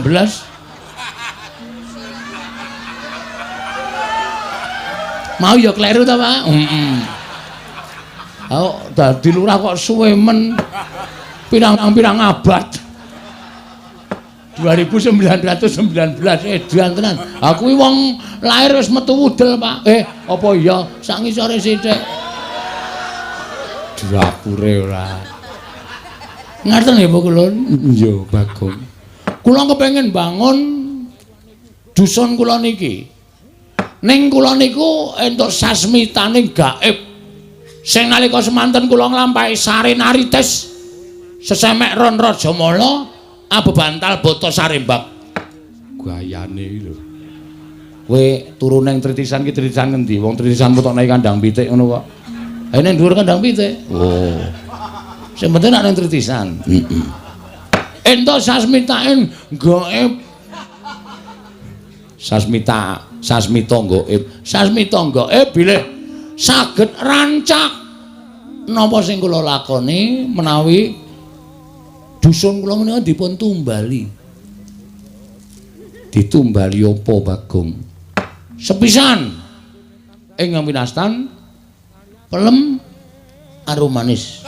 mau ya kleru ta, Pak? Heeh. Kok dadi lurah kok suwe men pirang-pirang abad. 2919 edan tenan. Aku wong lahir wis metu wudel, Pak. Apa iya sak ngisore sithik. Dapure ora. Ngaten nggih, Bu Kulun? Iya, Bagong. Kula kepengin bangun dusun kula niki. Ning kula niku entuk sasmitane gaib. Sing nalika semanten kula nglampahi sarenarites sesemek ron Rajamala abebantal bata sarembak. Gayane iki lho. Kowe turu ning tritisan ki tritisan ngendi? Wong tritisan potokne kandang pitik ngono kok. Ha ning dhuwur kandang pitik. Oh. Sing penting nek ning tritisan. Heeh. Entuk sasmitane gaib. Sasmita, sasmita gaib. Sasmita gaib bilih saged rancak napa sing kula lakoni menawi dusun kula menika dipun tumbali. Ditumbali apa, Bagong? Sepisan ingkang winastan pelem arum manis.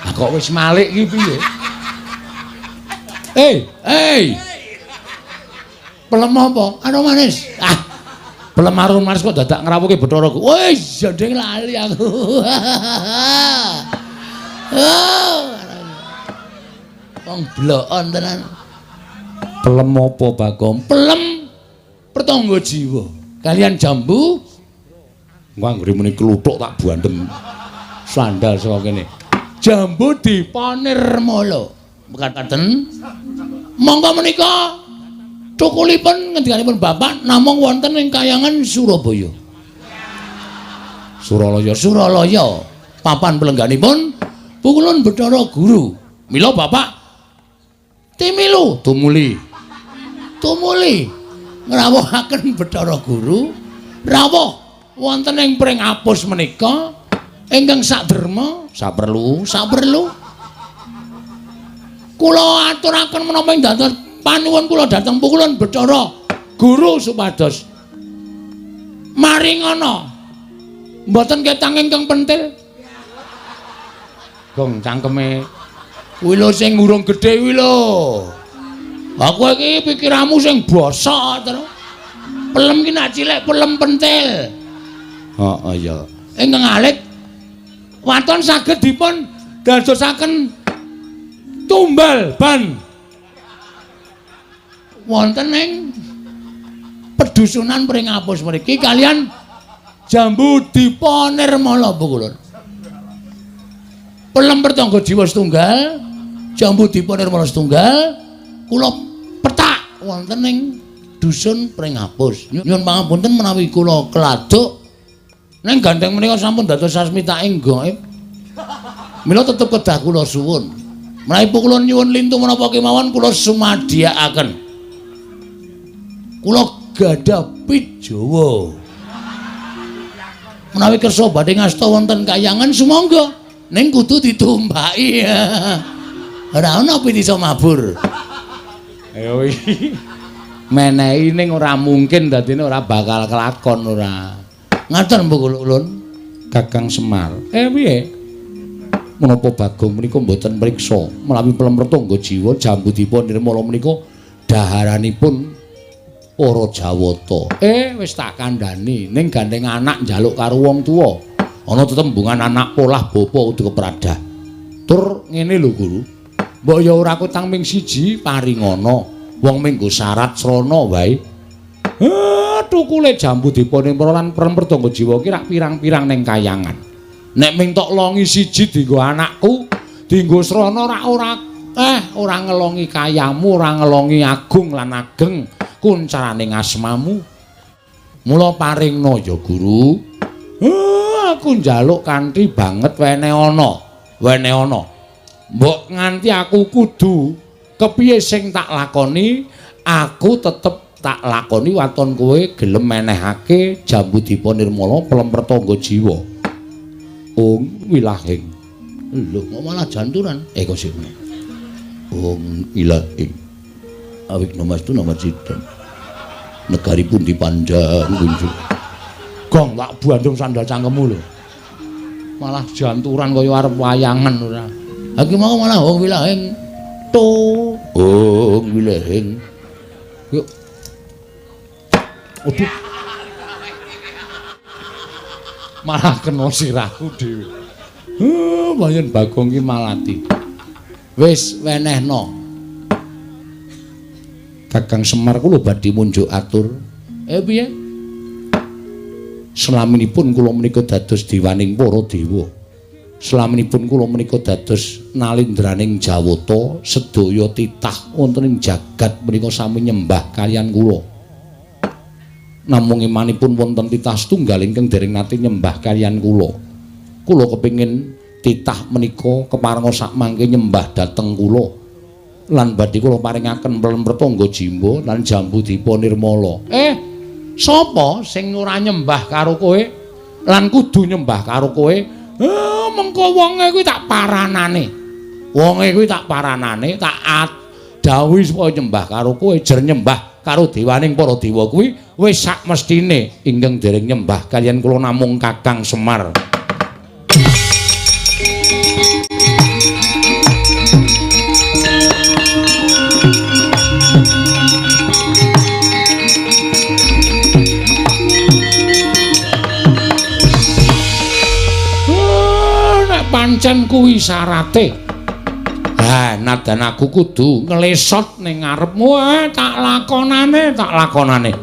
Lah kok wis malik iki piye? Hey. Pelem apa? Arum manis. Ah. Pelem arum manis kok dadak ngrawuhke Bathara. Wis, jandeng lali aku. Oh. Wong blokon tenan. Pelem apa, Bagong? Pelem pertangga jiwa. Kalian jambu engko anggere muni kluthuk tak bandem sandal saka kene. Jambu dipanirmala. Mekaten. Monggo menika cukulipun ngendikanipun Bapak namung wonten ing kayangan Surabaya. Suralaya, Suralaya. Papan pelengganipun Pukulun Bathara Guru. Mila Bapak timilu tumuli. Tumuli ngrawuhaken Bathara Guru rawuh wonten ing Pringapus menika ingkang saderma saperlu saperlu. Kula aturaken menapa ing dados panuwun kula dhateng Pukulun Bathara Guru supados maringana mboten ketang ingkang pentil. Gong cangkeme kuwi lho sing urung gedhe kuwi lho. Aku iki pikiranmu sing bosok terus. Pelem ki nak cilik pelem pentil. Heeh ya. Ingkang alit waton saged dipun dadosaken tumbal ban wonten ing pedusunan Pringapus mriki kalian jambu dipa nirmala Pukulun. Pelem pertangga jiwa setunggal, jambu dipa nirmala setunggal, kula petak wonten ing dusun Pringapus. Nyuwun pangapunten menawi kula keladuk ning gandeng menika sampun dados sasmitaing gaib. Mila tetep kedah kula suwun. Menawi kula nyuwun lintu menapa kemawon kula sumadiyakaken. Kula gadah pit Jawa. Menawi kersa badhe ngasta wonten kayangan sumangga ning kudu ditumbaki. Ora ana pit iso mabur. Ayo iki. Menehi ning ora mungkin dadine ora bakal kelakon ora. Ngaten Bu Kulun. Kakang Semar. Piye? Menapa Bagong menika mboten mriksa menawi pelem pertangga jiwa jambu dipa nirmala menika daharanipun para Jawata. Wis tak kandhani ning gandeng anak njaluk karo wong tuwa. Ana tetembungan anak polah bapa kudu kepradah. Tur ngene lho Guru. Mbok ya ora kutang ming siji paringana. Wong minggu syarat srana wae. Tukule jambu dipa nirmala lan pelem pertangga jiwa ki rak pirang-pirang ning kayangan. Nek ming tok longi siji dienggo anakku, dienggo srana rak ora ora ngelongi kayamu, ora ngelongi agung lan ageng kuncarane asmamu. Mula paringna ya Guru. Aku njaluk kanthi banget wene ana, wene ana. Mbok nganti aku kudu kepiye sing tak lakoni, aku tetep tak lakoni waton kowe gelem menehake jambu dipa nirmala pelem pertangga jiwa. Ung wilahing. Lho kok malah janturan? Kok sik. Ung wilahing. Awik namastu namacidan. Negaripun dipandang kunjung. Gong tak bandung sandal cangkemmu lho. Malah janturan kaya arep wayangan ora. Ha iki mau malah wong wilahing to. Oh, wilahing. Yuk. Aduh. Malah kena sirahku dhewe. Bayan Bagong ki malati. Wis wenehno. Kakang Semar kula badhe munjuk atur. Piye? Selaminipun kula menika dados dewaning para dewa. Selaminipun kula menika dados nalindraning Jawata, sedaya titah wonten ing jagat menika sami nyembah kaliyan kula. Namung imanipun wonten titah setunggal ingkang dereng nate nyembah kaliyan kula. Kula kepingin titah menika keparenga sakmangke nyembah dhateng kula. Lan badhe kula paringaken pelem Pertangga Jimba lan Jambu Dipa Nirmala. Sapa sing ora nyembah karo kowe lan kudu nyembah karo kowe? Mengko wonge kuwi tak paranane. Wonge kuwi tak paranane, tak dawuhi supaya nyembah karo kowe, jer nyembah karo dewaning para dewa kuwi wis sak mestine ingkang dereng nyembah kaliyan kula namung Kakang Semar. Pancen kuwi syarate. Ha, nadan aku kudu nglesot ning ngarepmu, tak lakonane, tak lakonane.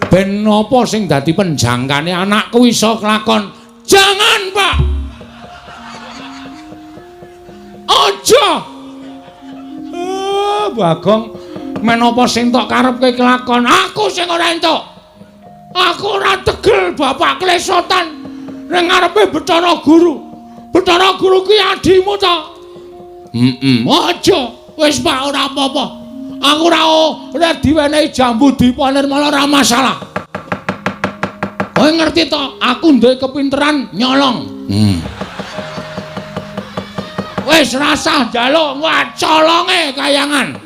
Ben apa sing dadi penjangkane anakku iso kelakon. Jangan, Pak. Aja. Bagong, men apa sing tok karepke kelakon, aku sing ora entuk. Aku ora tegel bapak klesotan ning ngarepe Bathara Guru. Bathara Guru ki adimu ta? Heeh. Aja. Wis Pak ora apa-apa. Aku ora diwenehi Jambu Dipa Nirmala ora masalah. Kowe ngerti to, aku duwe kepinteran nyolong. Wis rasah njaluk colonge kayangan.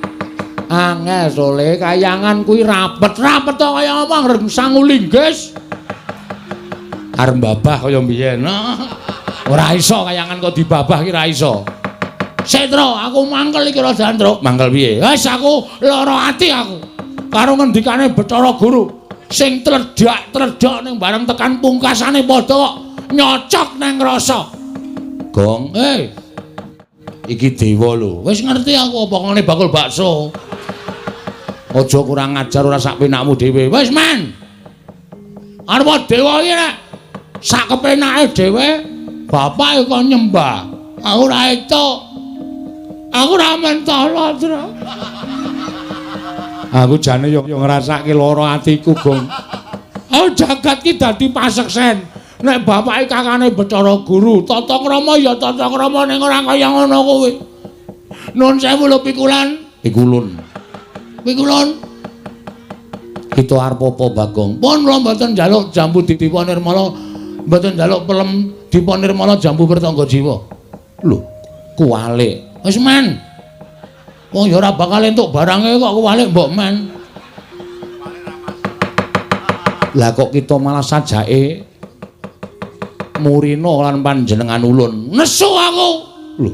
Angel sole kayangan kuwi rapet-rapet to kaya apa ngreng sangu linggis. Arep babah kaya mbiyen. Ora iso kayangan kok dibabah ki ora iso. Setro, aku mangkel iki rada ndruk. Mangkel piye? Wis aku lara ati aku. Karo ngendikane Bathara Guru sing tledak-tledok ning bareng tekan pungkasane padha kok nyocok nang rasa. Gong, iki dewa lho. Wis ngerti aku apa ngene bakul bakso. Aja kurang ajar ora sak penakmu dhewe. Wis men. Arep dewa iki nek sak kepenake dhewe bapak kok nyembah. Aku ora entuk. Aku ora mentolo, Tru. Aku jane yo ngrasake lara atiku, Gong. Oh, jagat ki dadi paseksen. Nek bapake kakane Bathara Guru, tata krama ya tata krama ning ora kaya ngono kuwi. Nun sewu lho pikulan. Pikulun. Pikulun. Kita arep apa, Bagong? Pun kula mboten njaluk Jambu Dipa Nirmala, mboten njaluk pelem Dipa Nirmala Jambu Pertangga Jiwa. Lho, kuwalik. Wis men. Wong ya ora bakal entuk barange kok kuwalik mbok men. Lah kok kita malah sajake murina lan panjenengan ulun. Nesu aku. Lho,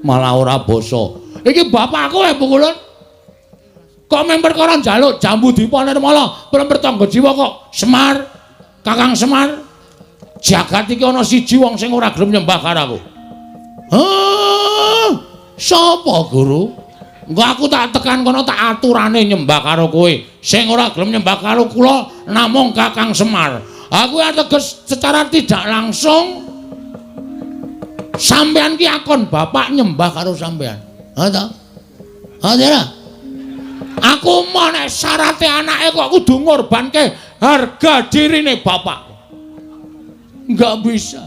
malah ora basa. Iki bapakku pukulun. Kok mung perkara njaluk Jambu Dipa Nirmala, pelem Pertangga Jiwa kok Semar, Kakang Semar. Jagat iki ana siji wong sing ora gelem nyembah karo aku. Hah? Sapa, Guru? Engko aku tak tekan kono tak aturane nyembah karo kowe. Sing ora gelem nyembah karo kula namung Kakang Semar. Aku ateges secara tidak langsung sampean ki akon bapak nyembah karo sampean. Ha ta? Ha ta? Aku mau nek syarate anake kok kudu ngorbanke harga dirine bapak. Enggak bisa.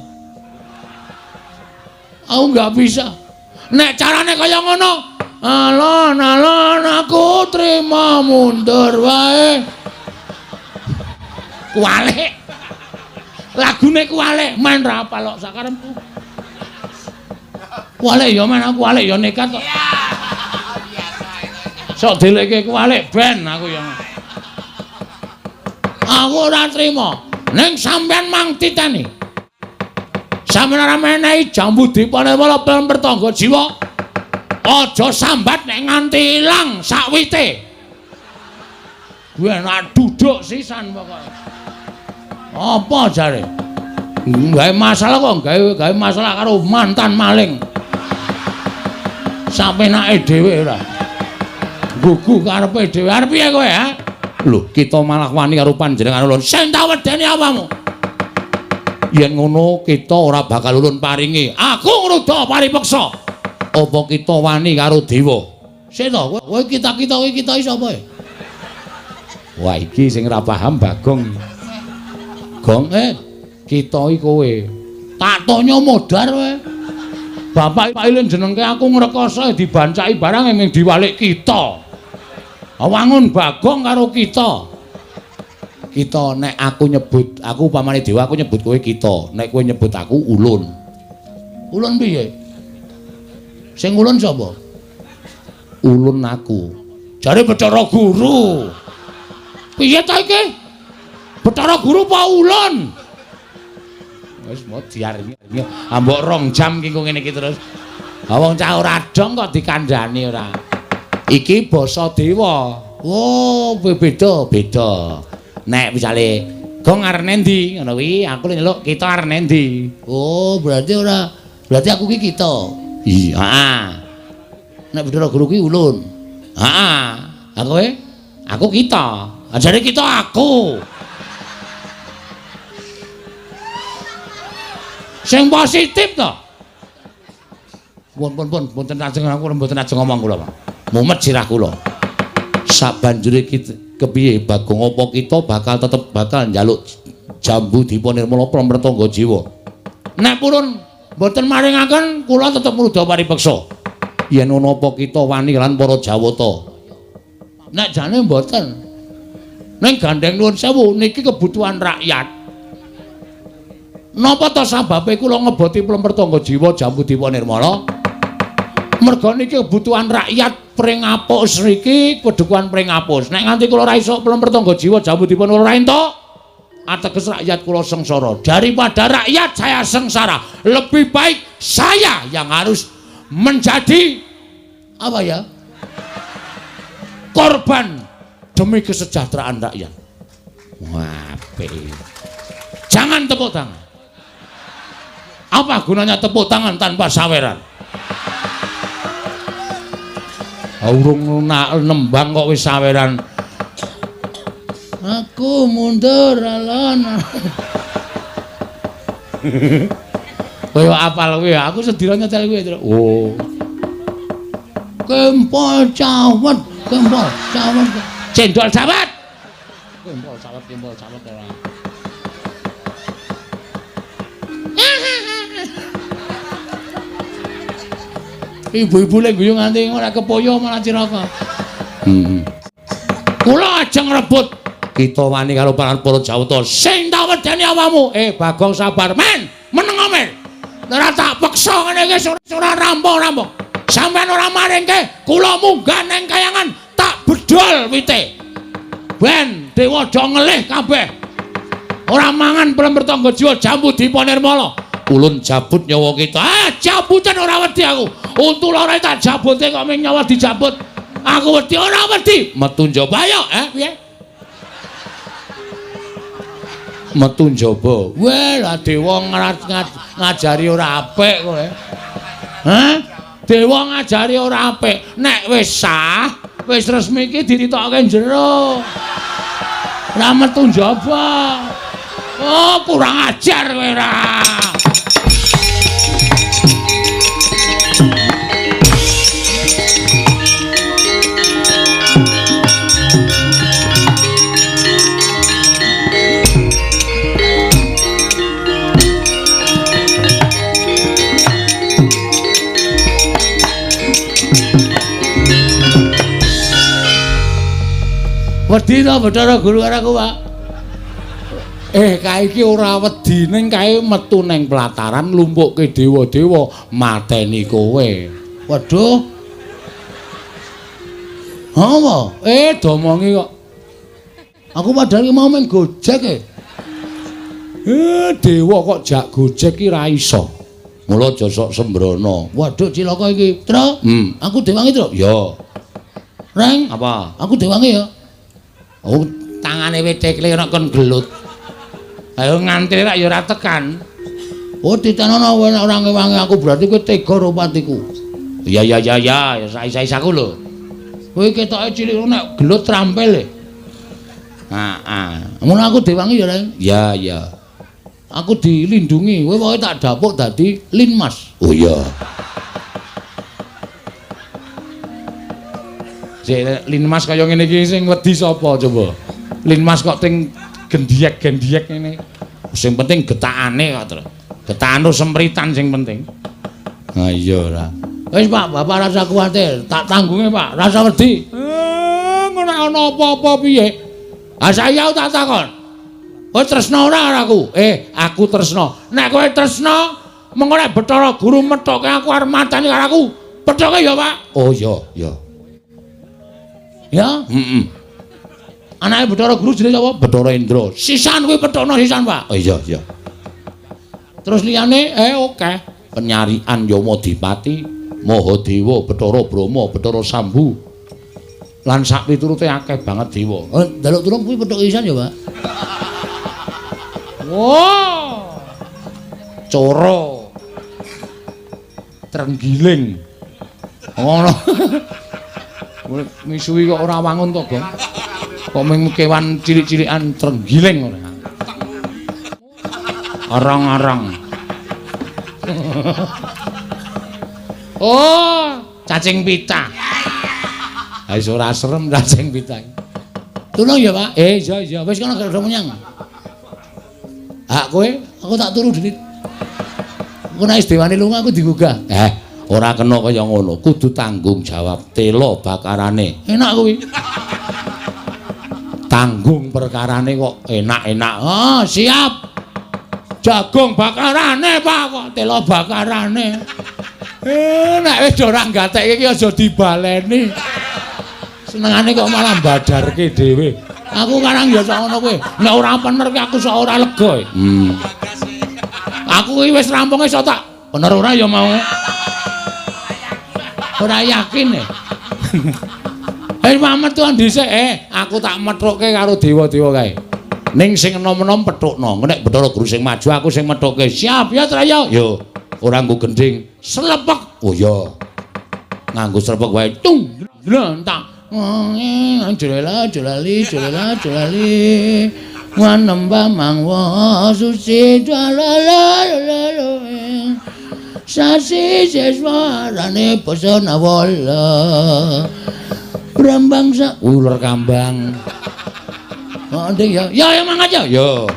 Aku enggak bisa. Nek carane kaya ngono, alon-alon aku trima mundur wae. Kuwalik. Lagune kuwalik, men ra apal kok sakarepku. Kuwalik ya men aku kuwalik ya nekat kok. Sok delekke kuwalik ben aku ya. Aku ora trima. Ning sampean mang titeni. Sampeyan ora menehi jambu dipa nirmala plemper tangga jiwa. Aja sambat nek nganti ilang sakwite. Kuwi enak duduk sisan pokoke. Apa jare? Gawe masalah kok, gawe masalah karo mantan maling. Sapenake dhewe ora. Gugu karepe dhewe. Arep piye kowe, ha? Lho, kita malah wani karo panjenengan ulun. Sing tak wedeni apamu? Yen ngono kita ora bakal ulun paringi. Aku ngruda paripeksa. Apa kita wani karo dewa? Sik to, kowe kita-kita kowe kita iki sapa? Wah, iki sing ora paham Bagong. Gong kita iki kowe. Tak tonyo modar kowe. Bapak ilin jenengke aku ngrekoso dibancaki barang ming diwalik kita. Wangun Bagong karo kita. Kita nek aku nyebut, aku upamane dewa aku nyebut kowe kita, nek kowe nyebut aku ulun. Ulun piye? Sing ulun sapa? Ulun aku. Jare Bathara Guru. Piye ta iki? Bathara Guru apa ulun? Wis mau diaringi. Ambok rong jam ki ngene iki terus. Ha wong cah ora dong kok dikandhani ora. Iki basa dewa. Oh, beda, beda. Nek misale Gong arep nendi ngono kuwi, aku nyeluk kita arep nendi. Oh, berarti ora, berarti aku ki kita. Iya, heeh. Nek Bathara Guru ki ulun. Heeh. Ha kowe? Aku kita. Ajare kita aku. Sing positif to. Pun pun pun mboten ajeng aku mboten ajeng ngomong kula, Pak. Mumet sirah kula. Sabanjure kita kepiye Bagong apa kita bakal tetep bakal njaluk jambu dipa nirmala plemper tangga jiwa. Nek purun mboten maringaken kula tetep ngruda paripeksa. Yen ana apa kita wani lan para Jawata. Nek jane mboten. Ning gandeng nuwun sewu niki kebutuhan rakyat. Napa ta sababe kula ngeboti plemper tangga jiwa jambu dipa nirmala? Merga niki kebutuhan rakyat Pringapus niki kedukuhan Pringapus. Nek nganti kula ora iso plemper tangga jiwa jambu dipa ora entuk, ateges rakyat kula sengsara. Daripada rakyat saya sengsara, lebih baik saya yang harus menjadi apa ya? Korban demi kesejahteraan rakyat. Wah, apik. Jangan tepuk tangan. Apa gunanya tepuk tangan tanpa saweran? Urung nembang kok wis saweran. Aku mundur alon. Kowe apal kowe, aku sedina nyetel kowe. Oh. Kempol cawet, kempol cawet. Cendol cawet. Kempol cawet, kempol cawet ora. Ibu-ibu lek guyu nganti ora kepoyo malah cilaka. Kula ajeng rebut kita wani karo para Jawata. Sing tak wedeni awakmu. Bagong sabar men, meneng men. Ora tak peksa ngene iki ora rampung-rampung. Sampeyan ora maringke, kula munggah nang kayangan tak bedol wite. Ben dewa do ngelih kabeh. Ora mangan plemper tangga jiwa jambu dipa nirmala. Ulun jabut nyawa kita. Ah, jabutan ora wedi aku. Untu lara tak jabute kok ming nyawa dijabut. Aku wedi ora wedi. Metu njaba ayo, piye? Metu njaba. Weh, lah dewa ngajari ora apik kowe. Hah? Dewa ngajari ora apik. Nek wis sah, wis resmi iki dititokke jero. Ora metu njaba. Oh, kurang ajar kowe ra. Wedi to Bathara Guru karo aku, Pak. Kae iki ora wedi ning kae metu ning pelataran lumpukke dewa-dewa mateni kowe. Waduh. Apa? Domongi kok. Aku padahal ki mau main Gojek e. Dewa kok jak gojek ki ra iso. Mula aja sok sembrono. Waduh cilaka iki, Tru. Aku dewangi, Tru. Ya. Reng, apa? Aku dewangi ya. Oh, tangane wit tekle ana kon gelut. Ayo ngantri rak ya ora tekan. Oh, titenono ora ngewangi aku berarti kowe tega karo patiku. Ya ya ya ya, sais-sais aku lho. Kowe ketoke cilik nek gelut trampil e. Heeh. Ngono aku dewangi ya, Reng. Ya ya. Aku dilindungi, kowe pokoke tak dapuk dadi Linmas. Oh iya. Sik Linmas kaya ngene iki sing wedi sapa coba? Linmas kok ting gendiyek-gendiyek ngene. Sing penting getakane kok, Tru. Getakan sempritan sing penting. Ha iya ora. Wis Pak, Bapak rasa kuwatir, tak tanggunge Pak, rasa wedi. Ngono ana apa-apa piye? Ha saiki aku tak takon. Kowe tresna ora karo aku? Aku tresna. Nek kowe tresna, mengko nek Bathara Guru methoke aku arep mateni karo aku. Pethoke ya, Pak. Oh iya, iya. Ya? Heeh. Anake Bathara Guru jenenge sapa? Bathara Indra. Sisan kuwi pethokno sisan, Pak. Oh iya, iya. Terus liyane oke. Penyarian Yamadipati, Mahadewa, Bathara Brahma, Bathara Sambu. Lan sak piturute akeh banget dewa. Oh, njaluk tulung kuwi pethoke sisan ya, Pak. Wah. Coro. Trenggiling. Ngono. Misuwi kok ora wangun to, Gong. Kok mung kewan cilik-cilikan trenggiling ora. Arang-arang. Oh, cacing pita. Ha wis ora serem cacing pita. Tulung ya, Pak. Iya iya, wis kono gak menyang. Hak kowe, aku tak turu dhewe. Engko nek wis dewane lunga aku digugah. Ora kena kaya ngono, kudu tanggung jawab tela bakarane. Enak kuwi. Tanggung perkarane kok enak-enak. Oh, siap. Jagung bakarane, Pak, kok tela bakarane. Nek wis ora gatekke iki aja dibaleni. Senengane kok malah badarke dhewe. Aku karang ya sak ngono kuwi. Nek ora pener ki aku sok ora lega. Aku iki wis rampung iso tak bener ora ya mau. Ora yakin e. Mamet tuan dhisik, aku tak methukke karo dewa-dewa kae. Ning sing enom-enom pethukno. Nek Bathara Guru sing maju aku sing methukke. Siap ya, Traya. Yo, ora nggo gendhing. Slepek. Oh iya. Nganggo slepek wae. Tung, tak. Jolela jolali jolela jolali wanembah mangwa suci jalala sasi seswarane basa nawala brambang sa uler kambang. Oh nding ya ya ya mangat ya. Yo.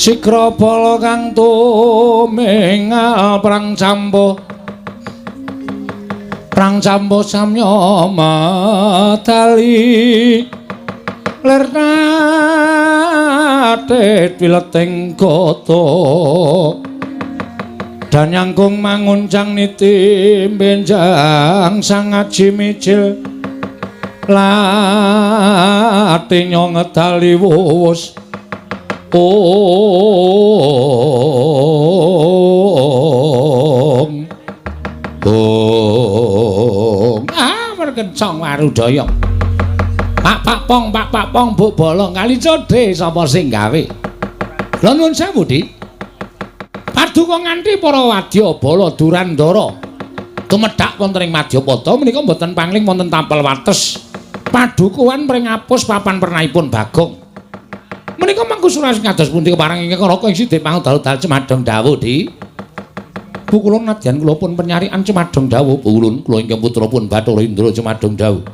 Sikrabala kang tumingal prang campuh prang campuh samya medali lir natit wileting gata dan nyangkung manguncang niti benjang sang aji mijil Late nyong ngedali wus ong ong ah merkencong warudaya. Pak pak pong pak pak pong buk bolong kali codhe sapa sing gawe. Lha nuwun sewu Dik. Paduka nganti para wadya bala Durandara tumedhak wonten ing Madyapada menika mboten pangling wonten tapel wates. Padukuhan pringapus papan pernahipun Bagong. Menika mangku suras kados pundi kepareng ingkang Raka ing Sidhe pangudal-udal Cemadong dawuh Dik. Bu kula nadyan kula pun penyarikan Cemadong dawuh. Bu kula ingkang putra pun Bathara Indra Cemadong dawuh.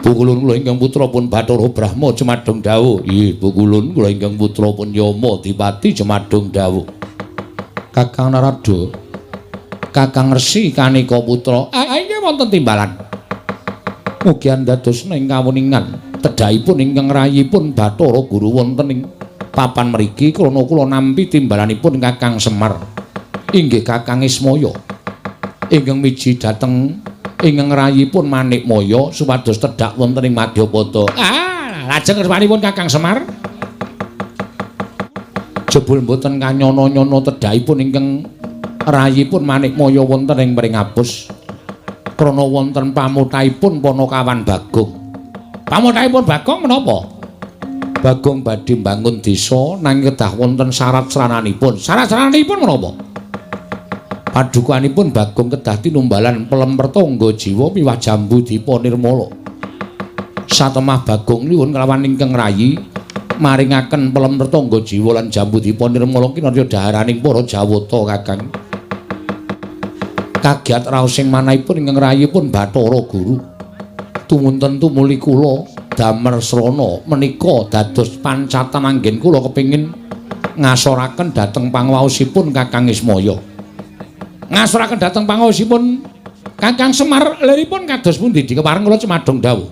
Bu kulun kula ingkang putra pun Bathara Brahma Cemadong dawuh. Nggih, Bu kulun kula ingkang putra pun Yama Dipati Cemadong dawuh. Kakang Narada, Kakang Resi Kanika putra, inggih wonten timbalan. Mugi andados ing kawuningan tedhahipun ingkang rayipun Bathara Guru wonten ing papan mriki krana kula nampi timbalanipun Kakang Semar. Inggih Kakang Ismaya. Ingkang miji dhateng ingkang rayipun Manikmaya supados tedhak wonten ing Madyapada. Ah, lajeng kersanipun Kakang Semar. Jebul mboten kanyono-nyono tedhakipun ingkang rayipun Manikmaya wonten ing Pringapus. Krana wonten pamutaipun Panakawan Bagong. Pamutaipun Bagong menapa? Bagong badhe mbangun desa nanging kedah wonten syarat srananipun. Syarat srananipun menapa? Padukanipun Bagong kedah tinumbalan pelem pertangga jiwa miwah jambu dipa nirmala. Satemah Bagong nyuwun kelawan ingkang rayi maringaken pelem pertangga jiwa lan jambu dipa nirmala kinarya dhaharaning para Jawata Kakang. Kagiat raosing manahipun ingkang rayipun Bathara Guru. Tumunten tumuli kula damar srana menika dados pancatan anggen kula kepingin ngasoraken dhateng pangwaosipun Kakang Ismaya. Ngasoraken dhateng pangaosipun Kakang Semar liripun kados pundi dikepareng kula Cemadong dawuh.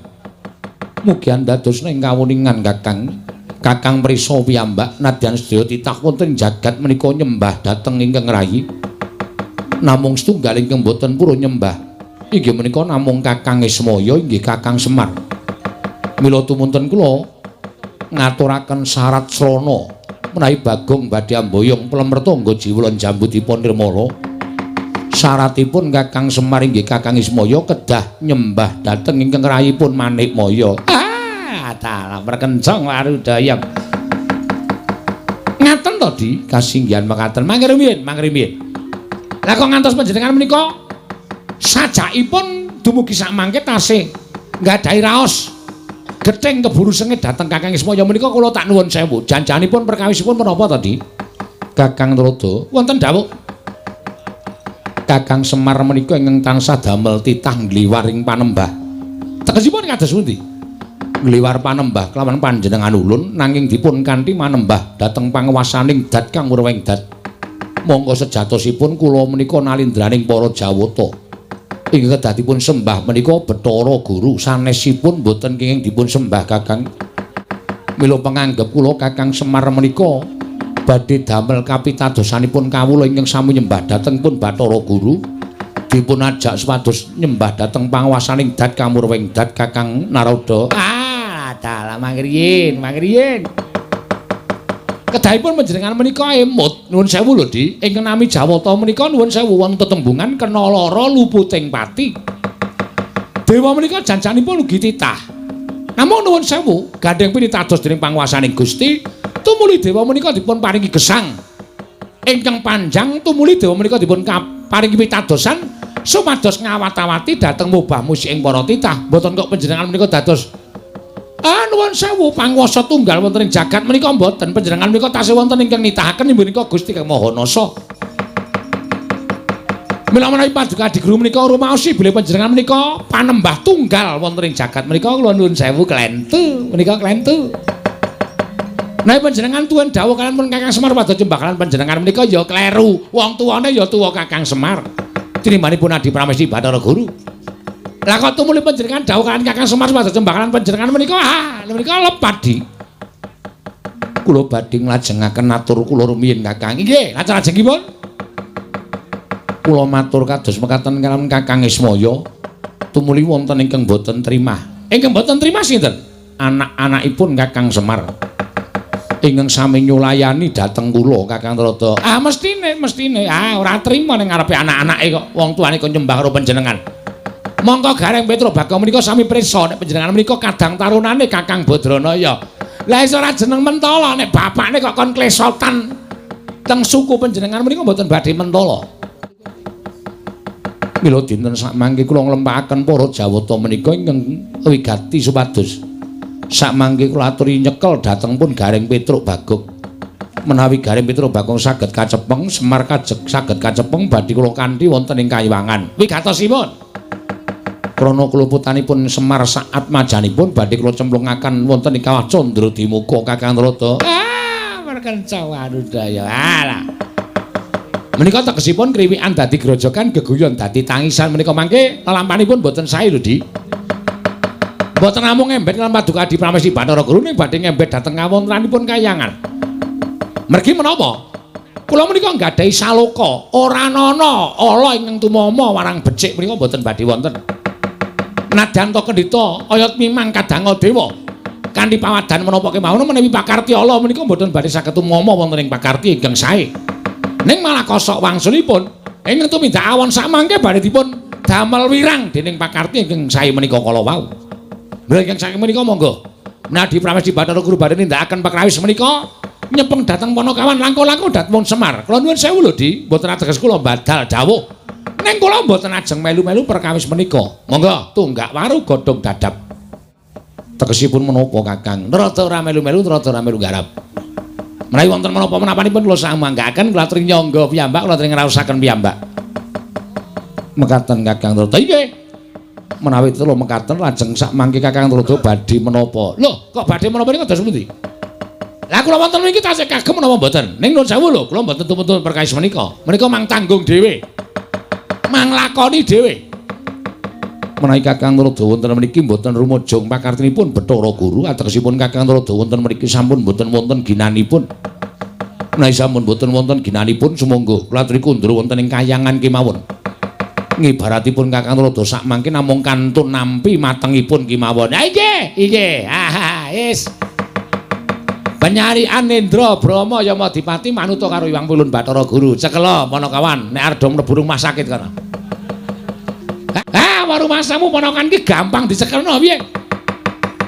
Mugi andados ing kawuningan Kakang. Kakang prisa piyambak nadyan sedaya titah wonten jagat menika nyembah dhateng ingkang rayi. Namung setunggal ingkang boten purun nyembah inggih menika namung Kakang Ismaya inggih Kakang Semar. Mila tumunten kula ngaturaken syarat srana menawi Bagong badhe amboyong pelem mertangga jiwa lan jambu dipa nirmala. Syaratipun Kakang Semar inggih Kakang Ismaya kedah nyembah dhateng ingkang rayipun Manikmaya. Ah, dalah perkencong warudaya. Ngaten to, Di? Kasinggihan mekaten. Mangke rumiyin, mangke rumiyin. Lah kok ngantos panjenengan menika sajakipun dumugi sakmangke tasih nggadahi raos gething keburu sengit dhateng Kakang Ismaya menika kula tak nuwun sewu. Janjanipun perkawisipun menapa to, Di? Kakang Narada, wonten dawuh. Kakang Semar menika ingkang tansah damel titah ngliwar ing panembah. Tegesipun kados pundi? Ngliwar panembah kelawan panjenengan ulun nanging dipun kanthi manembah dhateng panguwasaning dat kang wurweng dat. Monggo sejatosipun kula menika nalindraning para Jawata. Ingkang kedah dipun sembah menika Bathara Guru, sanesipun boten kenging dipun sembah Kakang. Mila penganggep kula Kakang Semar menika badhe damel kapitadosanipun kawula ingkang sami nyembah dhateng pun Bathara Guru dipun ajak supados nyembah dhateng panguwasaning dat kamurweng dat Kakang Narada. Ah, dalah mangriyin, mangriyin. Kedahipun panjenengan menika emut nuwun sewu lho Di, ingkang nami Jawata menika nuwun sewu wonten tetembungan kena lara luputing pati. Dewa menika janjanipun ugi titah. Namung nuwun sewu gandheng pinitados dening panguwasaning Gusti. Tumuli dewa menika dipun paringi gesang ingkang panjang, tumuli dewa menika dipun paringi pitadosan supados ngawat-awati dhateng mubah musik ing para titah. Mboten kok panjenengan menika dados nuwun sewu panguwasa tunggal wonten ing jagat menika mboten. Panjenengan menika tasih wonten ingkang nitahaken inggih menika Gusti Kang Maha Nasa. Mila menawi paduka Adiguru menika rumaosi bilih panjenengan menika panembah tunggal wonten ing jagat menika kula nuwun sewu klentu menika klentu. Nek panjenengan tuwin dawuh kalian pun Kakang Semar padha cembakalan panjenengan menika ya kleru. Wong tuwane ya tuwa Kakang Semar. Tinimbanipun Adi Pramesti Bathara Guru. Lah kok tumuli panjenengan dawuh kalian Kakang Semar padha cembakalan panjenengan menika ah menika lepat Di. Kula badhe nglajengaken atur kula rumiyin Kakang. Inggih, lajeng-lajengipun. Kula matur kados mekaten kaliyan Kakang Ismaya. Tumuli wonten ingkang boten trimah. Ingkang boten trima sinten? Anak-anakipun Kakang Semar. Ingkang sami nyulayani dhateng kula Kakang Trada. Ah mestine, mestine. Ah ora trima ning ngarepe anak-anake kok wong tuane kon nyembah karo panjenengan. Mongko Gareng Petruk Bagong menika sami prisa nek panjenengan menika kadang tarunane Kakang Badranaya. Lah iso ora jeneng mentala nek bapakne kok kon klesotan teng suku panjenengan menika mboten badhe mentala. Mila dinten sakmangke kula nglempakaken para Jawata menika ingkang wigati supados sakmangke kula aturi nyekel dhateng pun Gareng Petruk Bagong. Menawi Gareng Petruk Bagong saged kacepeng, Semar kajeg saged kacepeng badhe kula kanthi wonten ing kayiwangan. Wigatosipun krana kluputanipun Semar saat majanipun badhe kula cemplungaken wonten ing kawah Candra Dimuka Kakang Trada. Ah, perkenca warudaya. Alah. Menika tegesipun kriwikan dadi grojogan, geguyon dadi tangisan menika mangke lelampanipun boten sae lho, Di. Mboten namung ngembet lan Paduka Adi Pramesti Bathara Guru ning badhe ngembet dhateng kawontenanipun kayangan. Mergi menapa? Kula menika nggadahi saloka, ora nana ala ingkang tumama warang becik menika mboten badhe wonten. Nadyan ta kendhita ayat mimang kadanga dewa. Kanthi pawadan menapa kemawon menawi pakarti ala menika mboten badhe saged tumama wonten ing pakarti ingkang sae. Ning malah kosok wangsulipun ingkang tumindak awon sakmangke badhe dipun damel wirang dening pakarti ingkang sae menika kala wau. Mila ingkang saking menika monggo Nadi Pramesti Bathara Guru badhe nindakaken pakrawis menika nyepeng dhateng Panakawan langkung-langkung dhateng Semar. Kula nuwun sewu lho, Di, mboten ateges kula badal dawuh. Ning kula mboten ajeng melu-melu perkawis menika. Monggo tunggak waru godhong dadap. Tegesipun menapa Kakang? Rada ora melu-melu, rada ora melu garap. Menawi wonten menapa menapanipun kula samanggaaken kula aturi nyangga piyambak, kula aturi ngraosaken piyambak. Mekaten Kakang Trada. Inggih. Menawi telu mekaten lajeng sakmangke Kakang Trada badhe menapa? Lho, kok badhe menapa niku dados pundi? Lah kula wonten mriki tasih kagem menapa mboten? Ning nuwun sewu lho, kula mboten tumpun perkawis menika. Menika mang tanggung dhewe. Mang lakoni dhewe. Menawi Kakang Trada wonten mriki mboten rumujung pakartinipun Bathara Guru, ategesipun Kakang Trada wonten mriki sampun mboten wonten ginanipun. Menawi sampun mboten wonten ginanipun sumangga kula aturi kundur wonten ing kayangan kemawon. Ngibaratipun Kakang Trada sakmangke namung kantun nampi matengipun kemawon. Ha inggih, inggih. Ha wis. Penyarian Indra Brahma Yamadipati manuta karo Hyang Pulun Bathara Guru. Cekela Panakawan nek arep mlebu rumah sakit kono. Ah, rumasamu ponakan iki gampang dicekelno piye?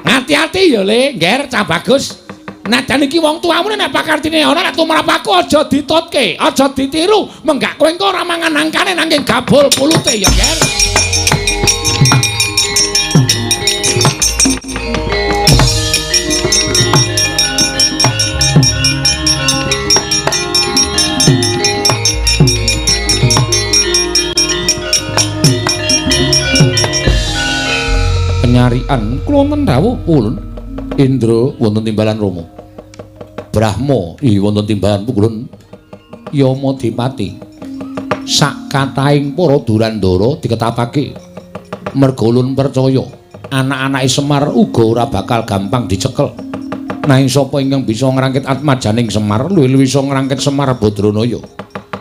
Ati-ati ya Le, ngger cah bagus. Najan iki wong tuamu nek pakartine ana nek tumrap aku aja ditutke, aja ditiru, menggak kowe engko ora mangan angkane nanging gabul pulute ya, Nger. Penyarian kula wonten dawuh pulun Indra wonten timbalan Rama. Brahma wonten timbalan pukulun Yamadipati. Sak kathahing para durandara diketapake merga ulun percaya anak-anake Semar uga ora bakal gampang dicekel. Nanging sapa ingkang bisa ngrangkit atmajaning Semar luwih-luwih iso ngrangkit Semar Badranaya.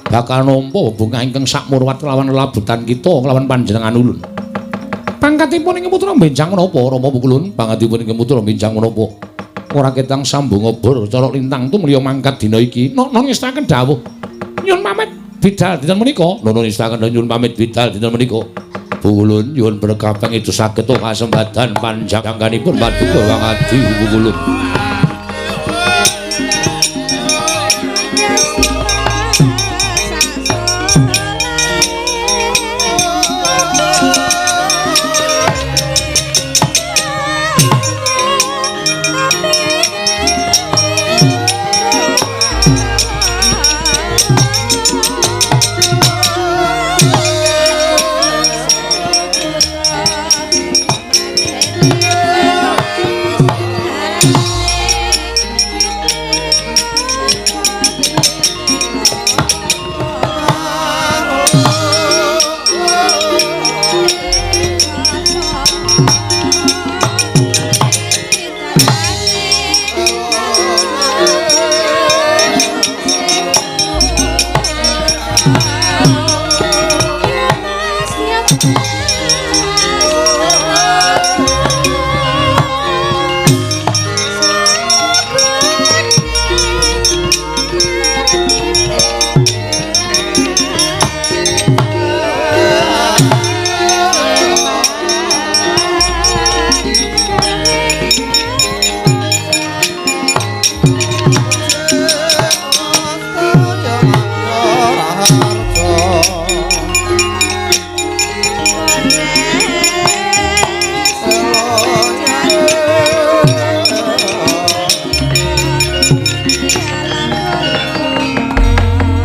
Bakal nampa bebungah ingkang sakmurwat lawan lelabutan kita lawan panjenengan ulun. Pangkatipun ing putra benjang menapa Rama pukulun? Pangkatipun ing putra benjang menapa? Ora ketang sambung obor colok lintang tumliya mangkat dina iki. Nono ngestaken dawuh. Nyuwun pamit bidal dinten menika. Nono ngestaken nyuwun pamit bidal dinten menika. Pukulun nyuwun berkah pangestu saged kasembadan panjangkanipun paduka wangadi pukulun. Yeah.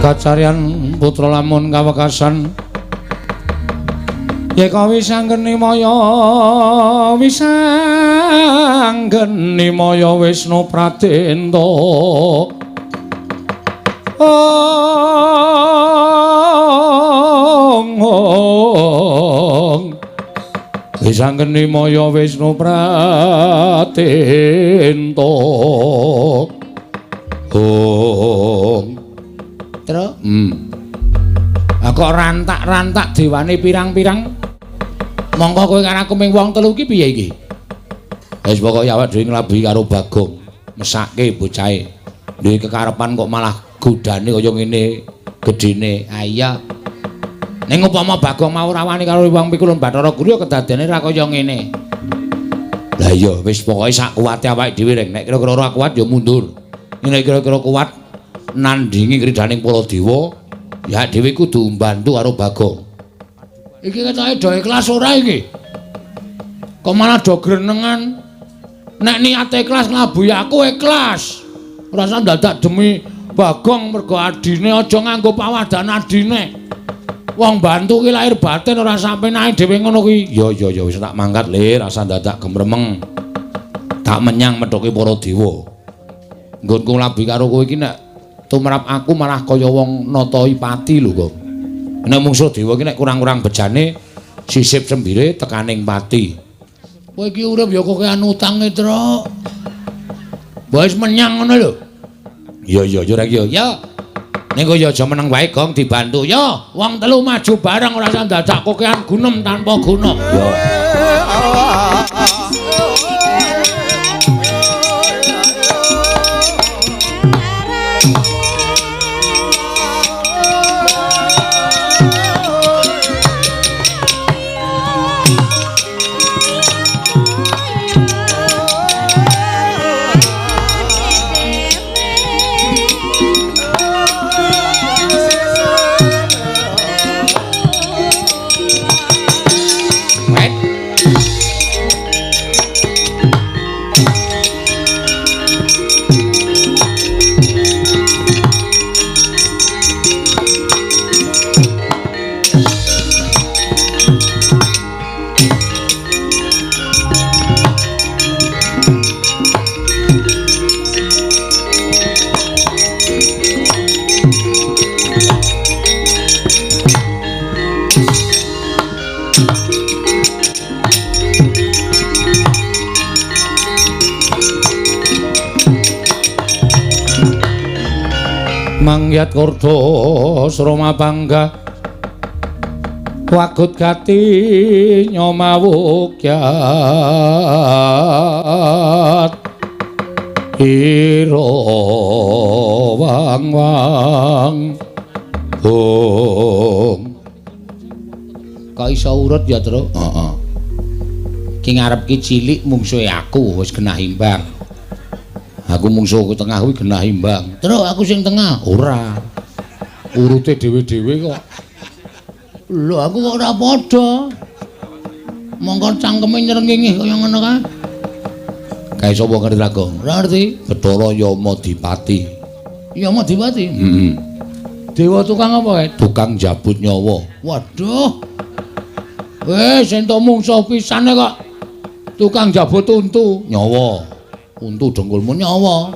Kacarian putra lamun kawekasan yeka wisanggeni maya wisanggeni maya Wisnu Pradenta ong ong wisanggeni maya Wisnu Pradenta ong. Kok rantak-rantak dewane pirang-pirang. Mongko kowe karo aku ming wong telu iki piye iki? Wis pokoke awak dhewe nglabuhi karo Bagong, mesake bocahe. Duwe kekarepan kok malah godane kaya ngene gedene. Ha iya. Ning upama Bagong mau ora wani karo wong pikulun Bathara Guru ya kedadene ra kaya ngene. Lah iya wis pokoke sak kuwate awake dhewe reng. Nek kira-kira ora kuat ya mundur. Nek kira-kira kuat nandingi kridaning para dewa, ya dhewe kudu mbantu karo Bagong. Iki ketoke do ikhlas ora iki? Kok malah do grenengan? Nek niate ikhlas nglabuhi aku ikhlas. Ora usah dadak demi Bagong mergo adine aja nganggo pawadan adine. Wong bantu ki lahir batin ora sampe nae dhewe ngono kuwi. Ya ya ya wis tak mangkat le, rasa dadak gemremeng. Tak menyang methuke para dewa. Nggonku nglabuhi karo kowe iki nek tumrap aku malah kaya wong natahi pati lho kok. Nek mungsuh dewa iki nek kurang-kurang bejane sisip sembire tekaning pati. Kowe iki urip ya kokean utange, Truk. Wis menyang ngono lho. Iya iya ya rek ya. Ya. Ning kowe ya aja meneng wae Gong dibantu. Ya, wong telu maju bareng ora usah dadak kokean gunem tanpa guna. Ya. Mangyat kordo sroma bangga wagut gati nyomawukyat ira wang wang hong. Kok iso urut ya, Truk? Heeh. Ki ngarep ki cilik mungsuhe aku wis genah imbang. Aku mungsuhku tengah kuwi genah imbang. Truk aku sing tengah. Ora. Urute dhewe-dhewe kok. Lho aku kok ora padha. Mongko cangkeme nyrengingi kaya ngono kae. Kae sapa ngerti Bagong? Ora ngerti. Bathara Yamadipati. Yamadipati? Heeh. Dewa tukang apa kae? Tukang jabut nyawa. Waduh. Wis entuk mungsuh pisane kok. Tukang jabut untu nyawa. Untu dengkulmu nyawa.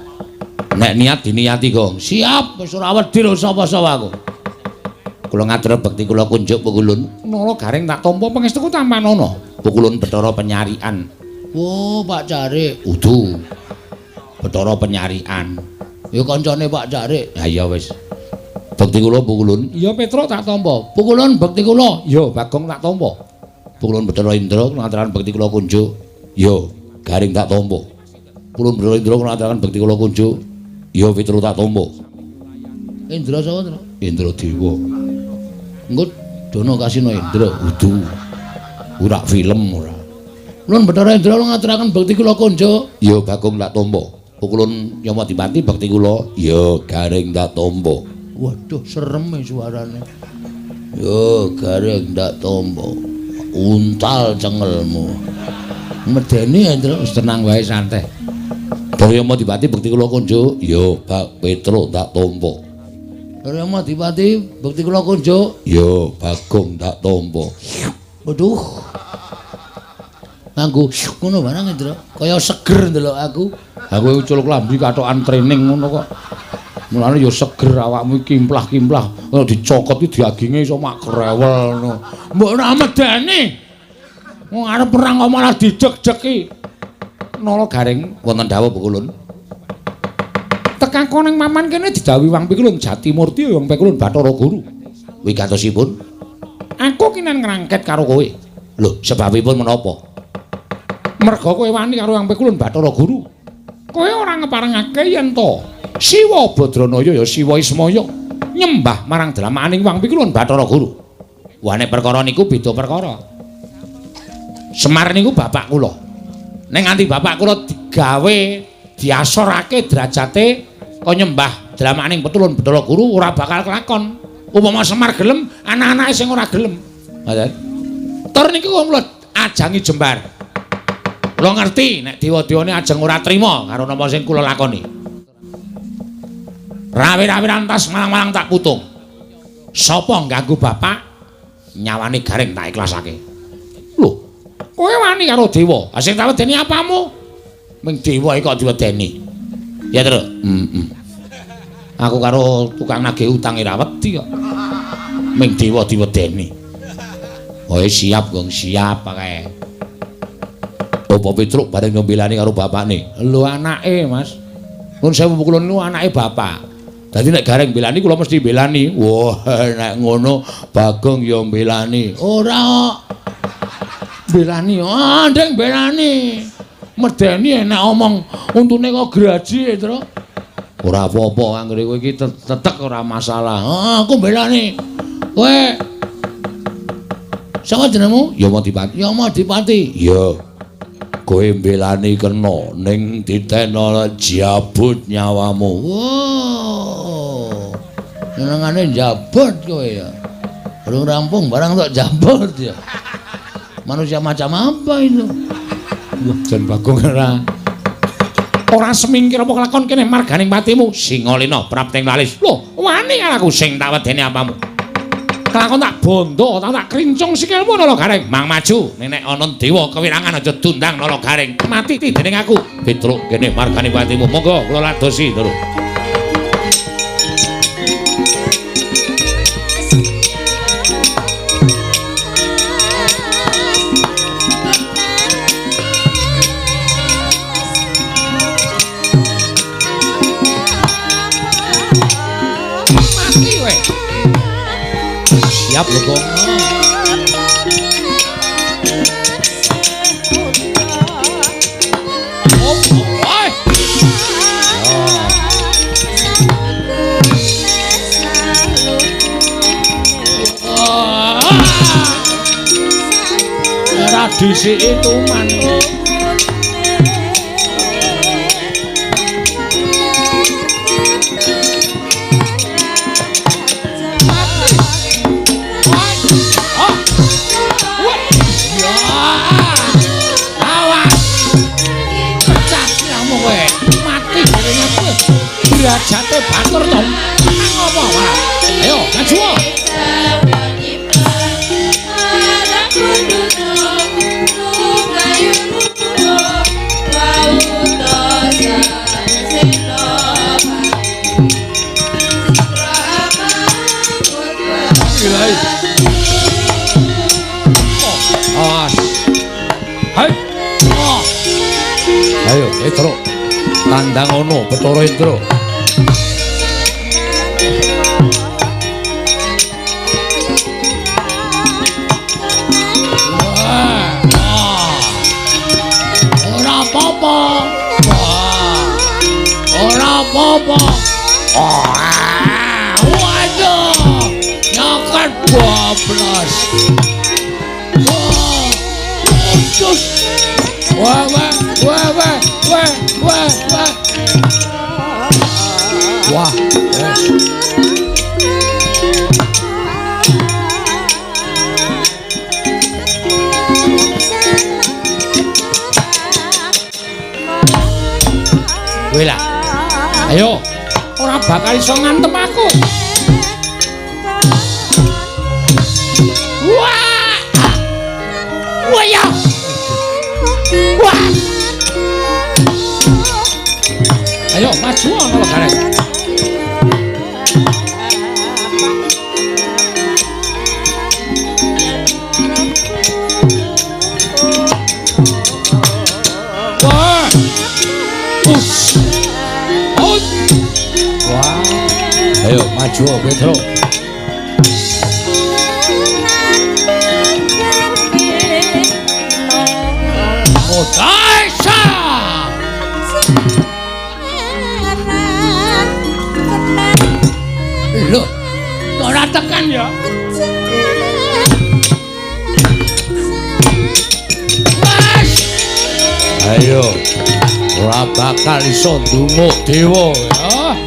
Nek niat diniati, Gong. Siap, wis ora wedi lho sapa-sapa aku. Kula ngatur bekti kula kunjuk pukulun. Nala Gareng tak tampa pangestuku tampanana. Pukulun Bathara Penyarian. Oh, Pak Carik. Udu. Bathara Penyarian. Ya kancane Pak Carik. Ha iya wis. Bekti kula pukulun. Iya Petruk tak tampa. Pukulun bekti kula. Ya Bagong tak tampa. Pukulun Bathara Indra ngaturaken bekti kula kunjuk. Ya Gareng tak tampa. Pukulun Bathara Indra ngaturaken bekti kula kunjuk. Ya Petruk tak tampa. Indra sapa, Truk? Indra Dewa. Engko dono kasino Indra. Udu. Ora film ora. Ulun Bathara Indra ngaturaken bekti kula kunjuk. Ya Bagong tak tampa. Pukulun Yamadipati bekti kula. Ya Gareng tak tampa. Waduh, serem suarane. Yo Gareng tak tampa. Untal cengelmu. Medeni Indra, wis tenang wae santai. Bathara Yamadipati bekti kula kunjuk. Ya Bak Petruk tak tampa. Rama Dipati, bekti kula kunjuk. Ya, Bagong tak tampa. Waduh. Nganggo ngono barang, Indra. Kaya seger ndelok aku. Aku ucul klambi katokan training ngono kok. Mulane ya seger awakmu kimplah-kimplah. Kalau dicokot iki daginge iso mak krewel ngono. Mbok ora medeni. Wong arep perang kok malah dideg-degi. Nala Gareng wonten dawuh Pukulun. Tekako ning maman kene didhawuhi Wang Pikulun Jatimurti Wang Pikulun Bathara Guru. Wigatosipun aku kinan ngrangket karo kowe. Lho, sebabipun menapa? Merga kowe wani karo Wang Pikulun Bathara Guru. Kowe ora ngeparengake yen to Siwa Badranaya ya Siwa Ismaya nyembah marang dramaaning Wang Pikulun Bathara Guru. Wah, nek perkara niku beda perkara. Semar niku bapak kula. Nek nganti bapak kula digawe diasorake derajate kok nyembah dramaaning Petulun Bathara Guru ora bakal kelakon. Upama Semar gelem, anak-anake sing ora gelem. Ngoten. Tur niku kula ajangi jembar. Kula ngerti nek dewa-dewane ajeng ora trima karo napa sing kula lakoni. Rawe-rawe rantas malang-malang tak putung. Sapa ngganggu bapak nyawane Gareng tak ikhlasake. Lho, kowe wani karo dewa. Ha sing tak wedeni apamu? Ming dewa iki kok diwedeni. Ya, Tru. Heeh. Aku karo tukang nagih utang ora wedi kok. Ming dewa diwedeni. Oh, siap, Gong, siap kae. Bapak Petruk bareng nyembelani karo bapakne. Lho anake, Mas. Nuwun sewu kula niku anake bapak. Dadi nek Gareng mbelani kula mesti mbelani. Wah, nek ngono Bagong ya mbelani. Ora kok. Mbelani, ah ndeng mbelani. Medeni nek omong untune kok graji, Tru. Ora apa-apa anggere kowe iki tetek ora masalah. Ah, aku mbelani. Kowe sapa jenengmu? Yama Dipati. Yama Dipati. Iya. Kowe mbelani kena ning ditena jabut nyawamu. Wow. Senengane jabut kowe ya. Durung rampung barang tok jabut ya. Manusia macam apa itu? Wah, jan Bagong ora semingkir apa kelakon kene marganing patimu. Singalena prapting lalis. Lho, wani aku sing tak wedeni apamu. Kelakon tak bondo, tak krincung sikilmu Nala Gareng. Mang maju, nek ana dewa kewirangan aja dundang Nala Gareng. Mati dening aku. Petruk kene margane patimu. Monggo kula ladosi, Tru. Mati kowe. Siap lho, Gong. Ora disiki tuman. Derajate batur to. Ngopo malah? Ayo, maju. Awas. Hai. Ayo, Petro. Tandang ono Bathara Indra. Ora apa-apa. Ora apa-apa. Waduh. Nyoket bablas. Wah. Terus. Wah, wah, wah, wah, wah, wah, wah. Wah, wes. Kowe lah. Ayo, ora bakal iso ngantem aku. Maju Petro. Modaisa. Lho, kok ora tekan ya? Mas. Ayo. Ora bakal iso ndunguk dewa ya.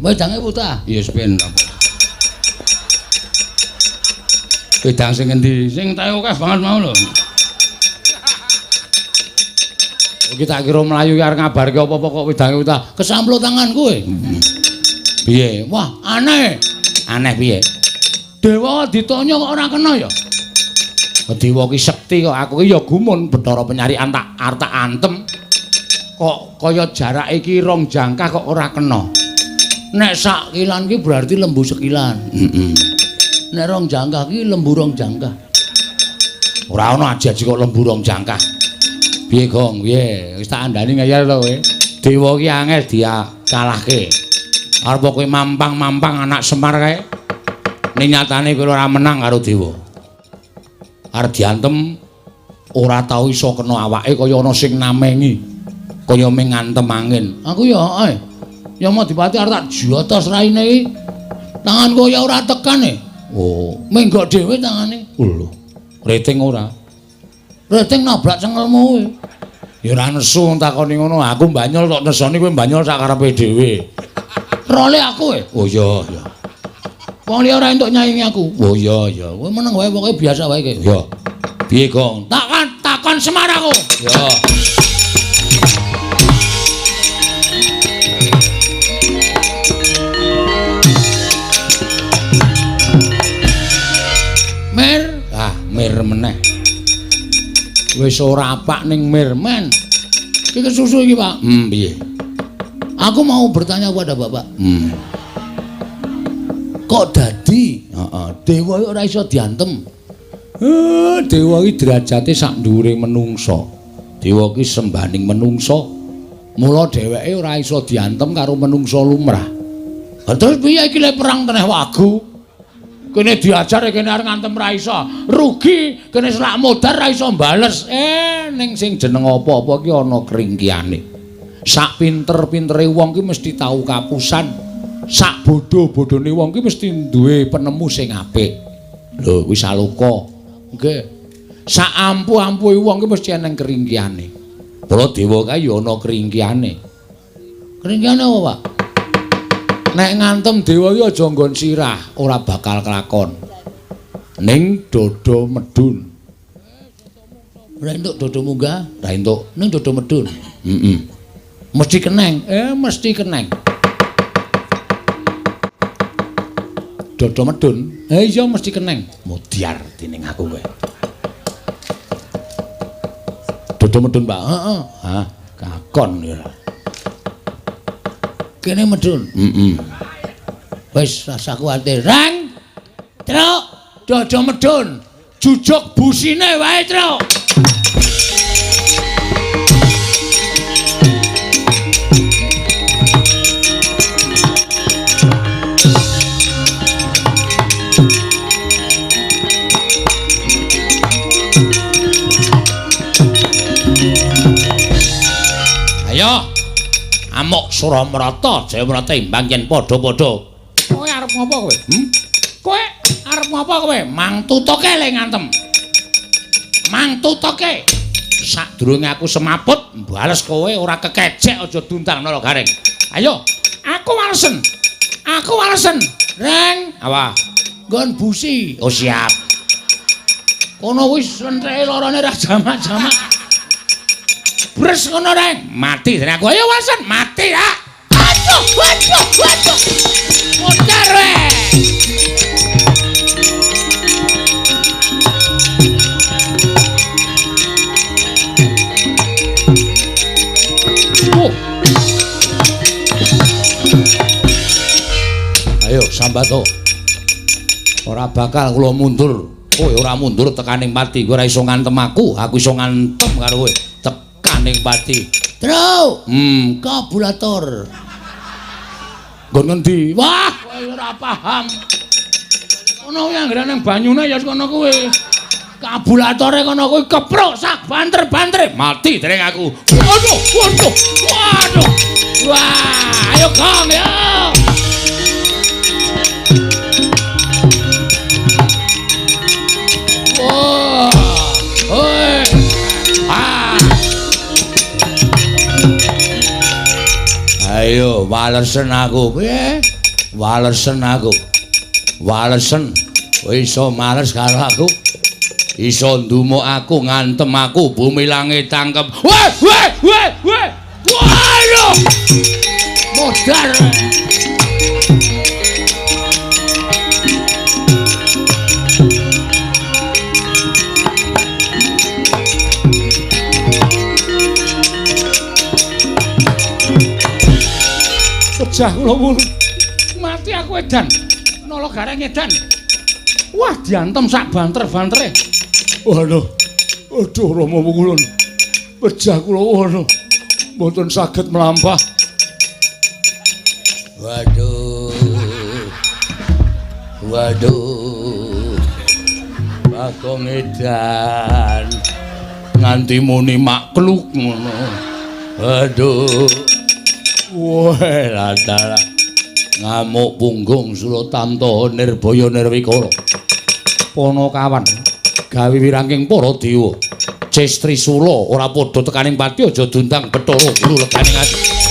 Wedange putah. Ya wis ben apa. Wedang sing endi? Sing tae akeh banget mau lho. Iki tak kira mlayu arep ngabarke apa-apa kok wedange putah. Kesamplo tangan kowe. Piye? Wah, aneh. Aneh piye? Dewa ditanya kok ora kena ya? Dewa ki sekti kok, aku ki ya gumun Bathara Penyarikan tak arep tak antem. Kok kaya jarak iki rong jangkah kok ora kena. Nek sak kilan ki berarti lembu sekilan. Heeh. Nek rong jangkah ki lembu rong jangkah. Ora ana aji-aji kok lembu rong jangkah. Piye, Gong? Piye? Wis tak andani ngeyel to kowe. Dewa ki angel dikalahke. Arep kowe mampang-mampang anak Semar kae. Ning nyatane kowe ora menang karo dewa. Arep diantem ora tau iso kena awake kaya ana sing namengi. Kaya ming ngantem angin. Aku ya heeh. Ya Madipati arep tak jotos raine iki. Tanganku ya ora tekan e. Oh, menggok dhewe tangane. Lho, rating ora? Rating nabrak cengelmu kowe. Ya ora nesu takoni ngono. Aku banyol tok nesoni kowe banyol sak karepe dhewe. Role aku e. Oh iya, iya. Wong liya ora entuk nyaingi aku. Oh iya, iya. Kowe meneng wae pokoke biasa wae iki. Iya. Piye, Gong? Takon takon Semar aku. Ya. Mir, ah mir meneh. Wis ora apak ning mir men. Iki kesusu iki, Pak. Piye? Aku mau bertanya kepada Bapak. Kok dadi? Heeh, dewa ora iso diantem. Dewa iki derajate sak dhuwure menungsa. Dewa iki sembaning menungsa. Mula dheweke ora iso diantem karo menungsa lumrah. Lah terus piye iki le perang teneh wagu? Kene diajar kene arep ngantem ra iso. Rugi, kene selak modar ra iso bales. Ning sing jeneng apa-apa ki ana kringkiane. Sak pinter-pintere wong ki mesti tau kapusan. Sak bodho-bodhone wong ki mesti duwe penemu sing apik. Lho, kuwi saloka. Nggih. Sak ampuh-ampuhe wong ki mesti eneng kringkiane. Mula dewa kae ya ana kringkiane. Kringkiane apa, Pak? Nek ngantem dewa iki aja nggon sirah, ora bakal kelakon. Ning dodo medun. Ora entuk dodo munggah, ora entuk. Ning dodo medun. Heeh. Mesti keneng. Mesti keneng. Dodo medun. Iya mesti keneng. Mudyar dening aku kowe. Dodo medun, Pak. Heeh. Hah, kakon ya. Kene medun. Heeh. Wis rasa kuwatir. Rang. Truk, dodo medun. Jujuk busine wae, Truk. Ayo. Amuk Suramrata, Jayamrata imbang yen padha-padha. Kowe arep ngopo kowe? Kowe arep ngopo kowe? Mang tutuke le ngantem. Mang tutuke. Sadurunge aku semaput, bales kowe ora kekejek aja duntang nala garing. Ayo, aku walesen. Aku walesen. Reng, apa? Nggon busi. Oh siap. Kono wis lentreke lorone ra jamak-jamak. Bres ngono reng, mati dene aku. Ayo walesen, mati ya. Aduh, aduh, aduh. Modar we. Oh. Ayo sambato. Ora bakal kula mundur. Kowe ora mundur tekaning pati. Kowe ora iso ngantem aku, aku iso ngantem karo kowe. Tekaning pati. Tru. Karburator. Nggon ngendi? Wah, kowe ora paham. Ono kuwi anggere nang banyune ya kono kuwi. Karburatore kono kuwi keprok sak banter-bantere. Mati dereng aku. Waduh, waduh. Waduh. Wah, ayo Kang ya. Wah. Hoi. Ah. Ayo walesen aku. Piye? Walesen aku. Walesen. Kowe iso males karo aku. Iso ndumuk aku, ngantem aku, bumi langit tangkep. Weh, weh, weh, weh. Waduh. Modar. Pejah kula wulu. Mati aku edan. Nala Gareng edan. Wah, diantem sak banter-bantere. Waduh. Aduh Rama Pukulun. Pejah kula waduh. Mboten saged mlampah. Waduh. Waduh. Bagong edan. Nganti muni makluk ngono. Aduh. Wah, latala. Ngamuk punggung Suratanta Nirbaya Nirwikara. Panakawan gawe wirangking para dewa. Ces Trisula ora padha tekaning pati aja diundang Bathara Guru leganing ati.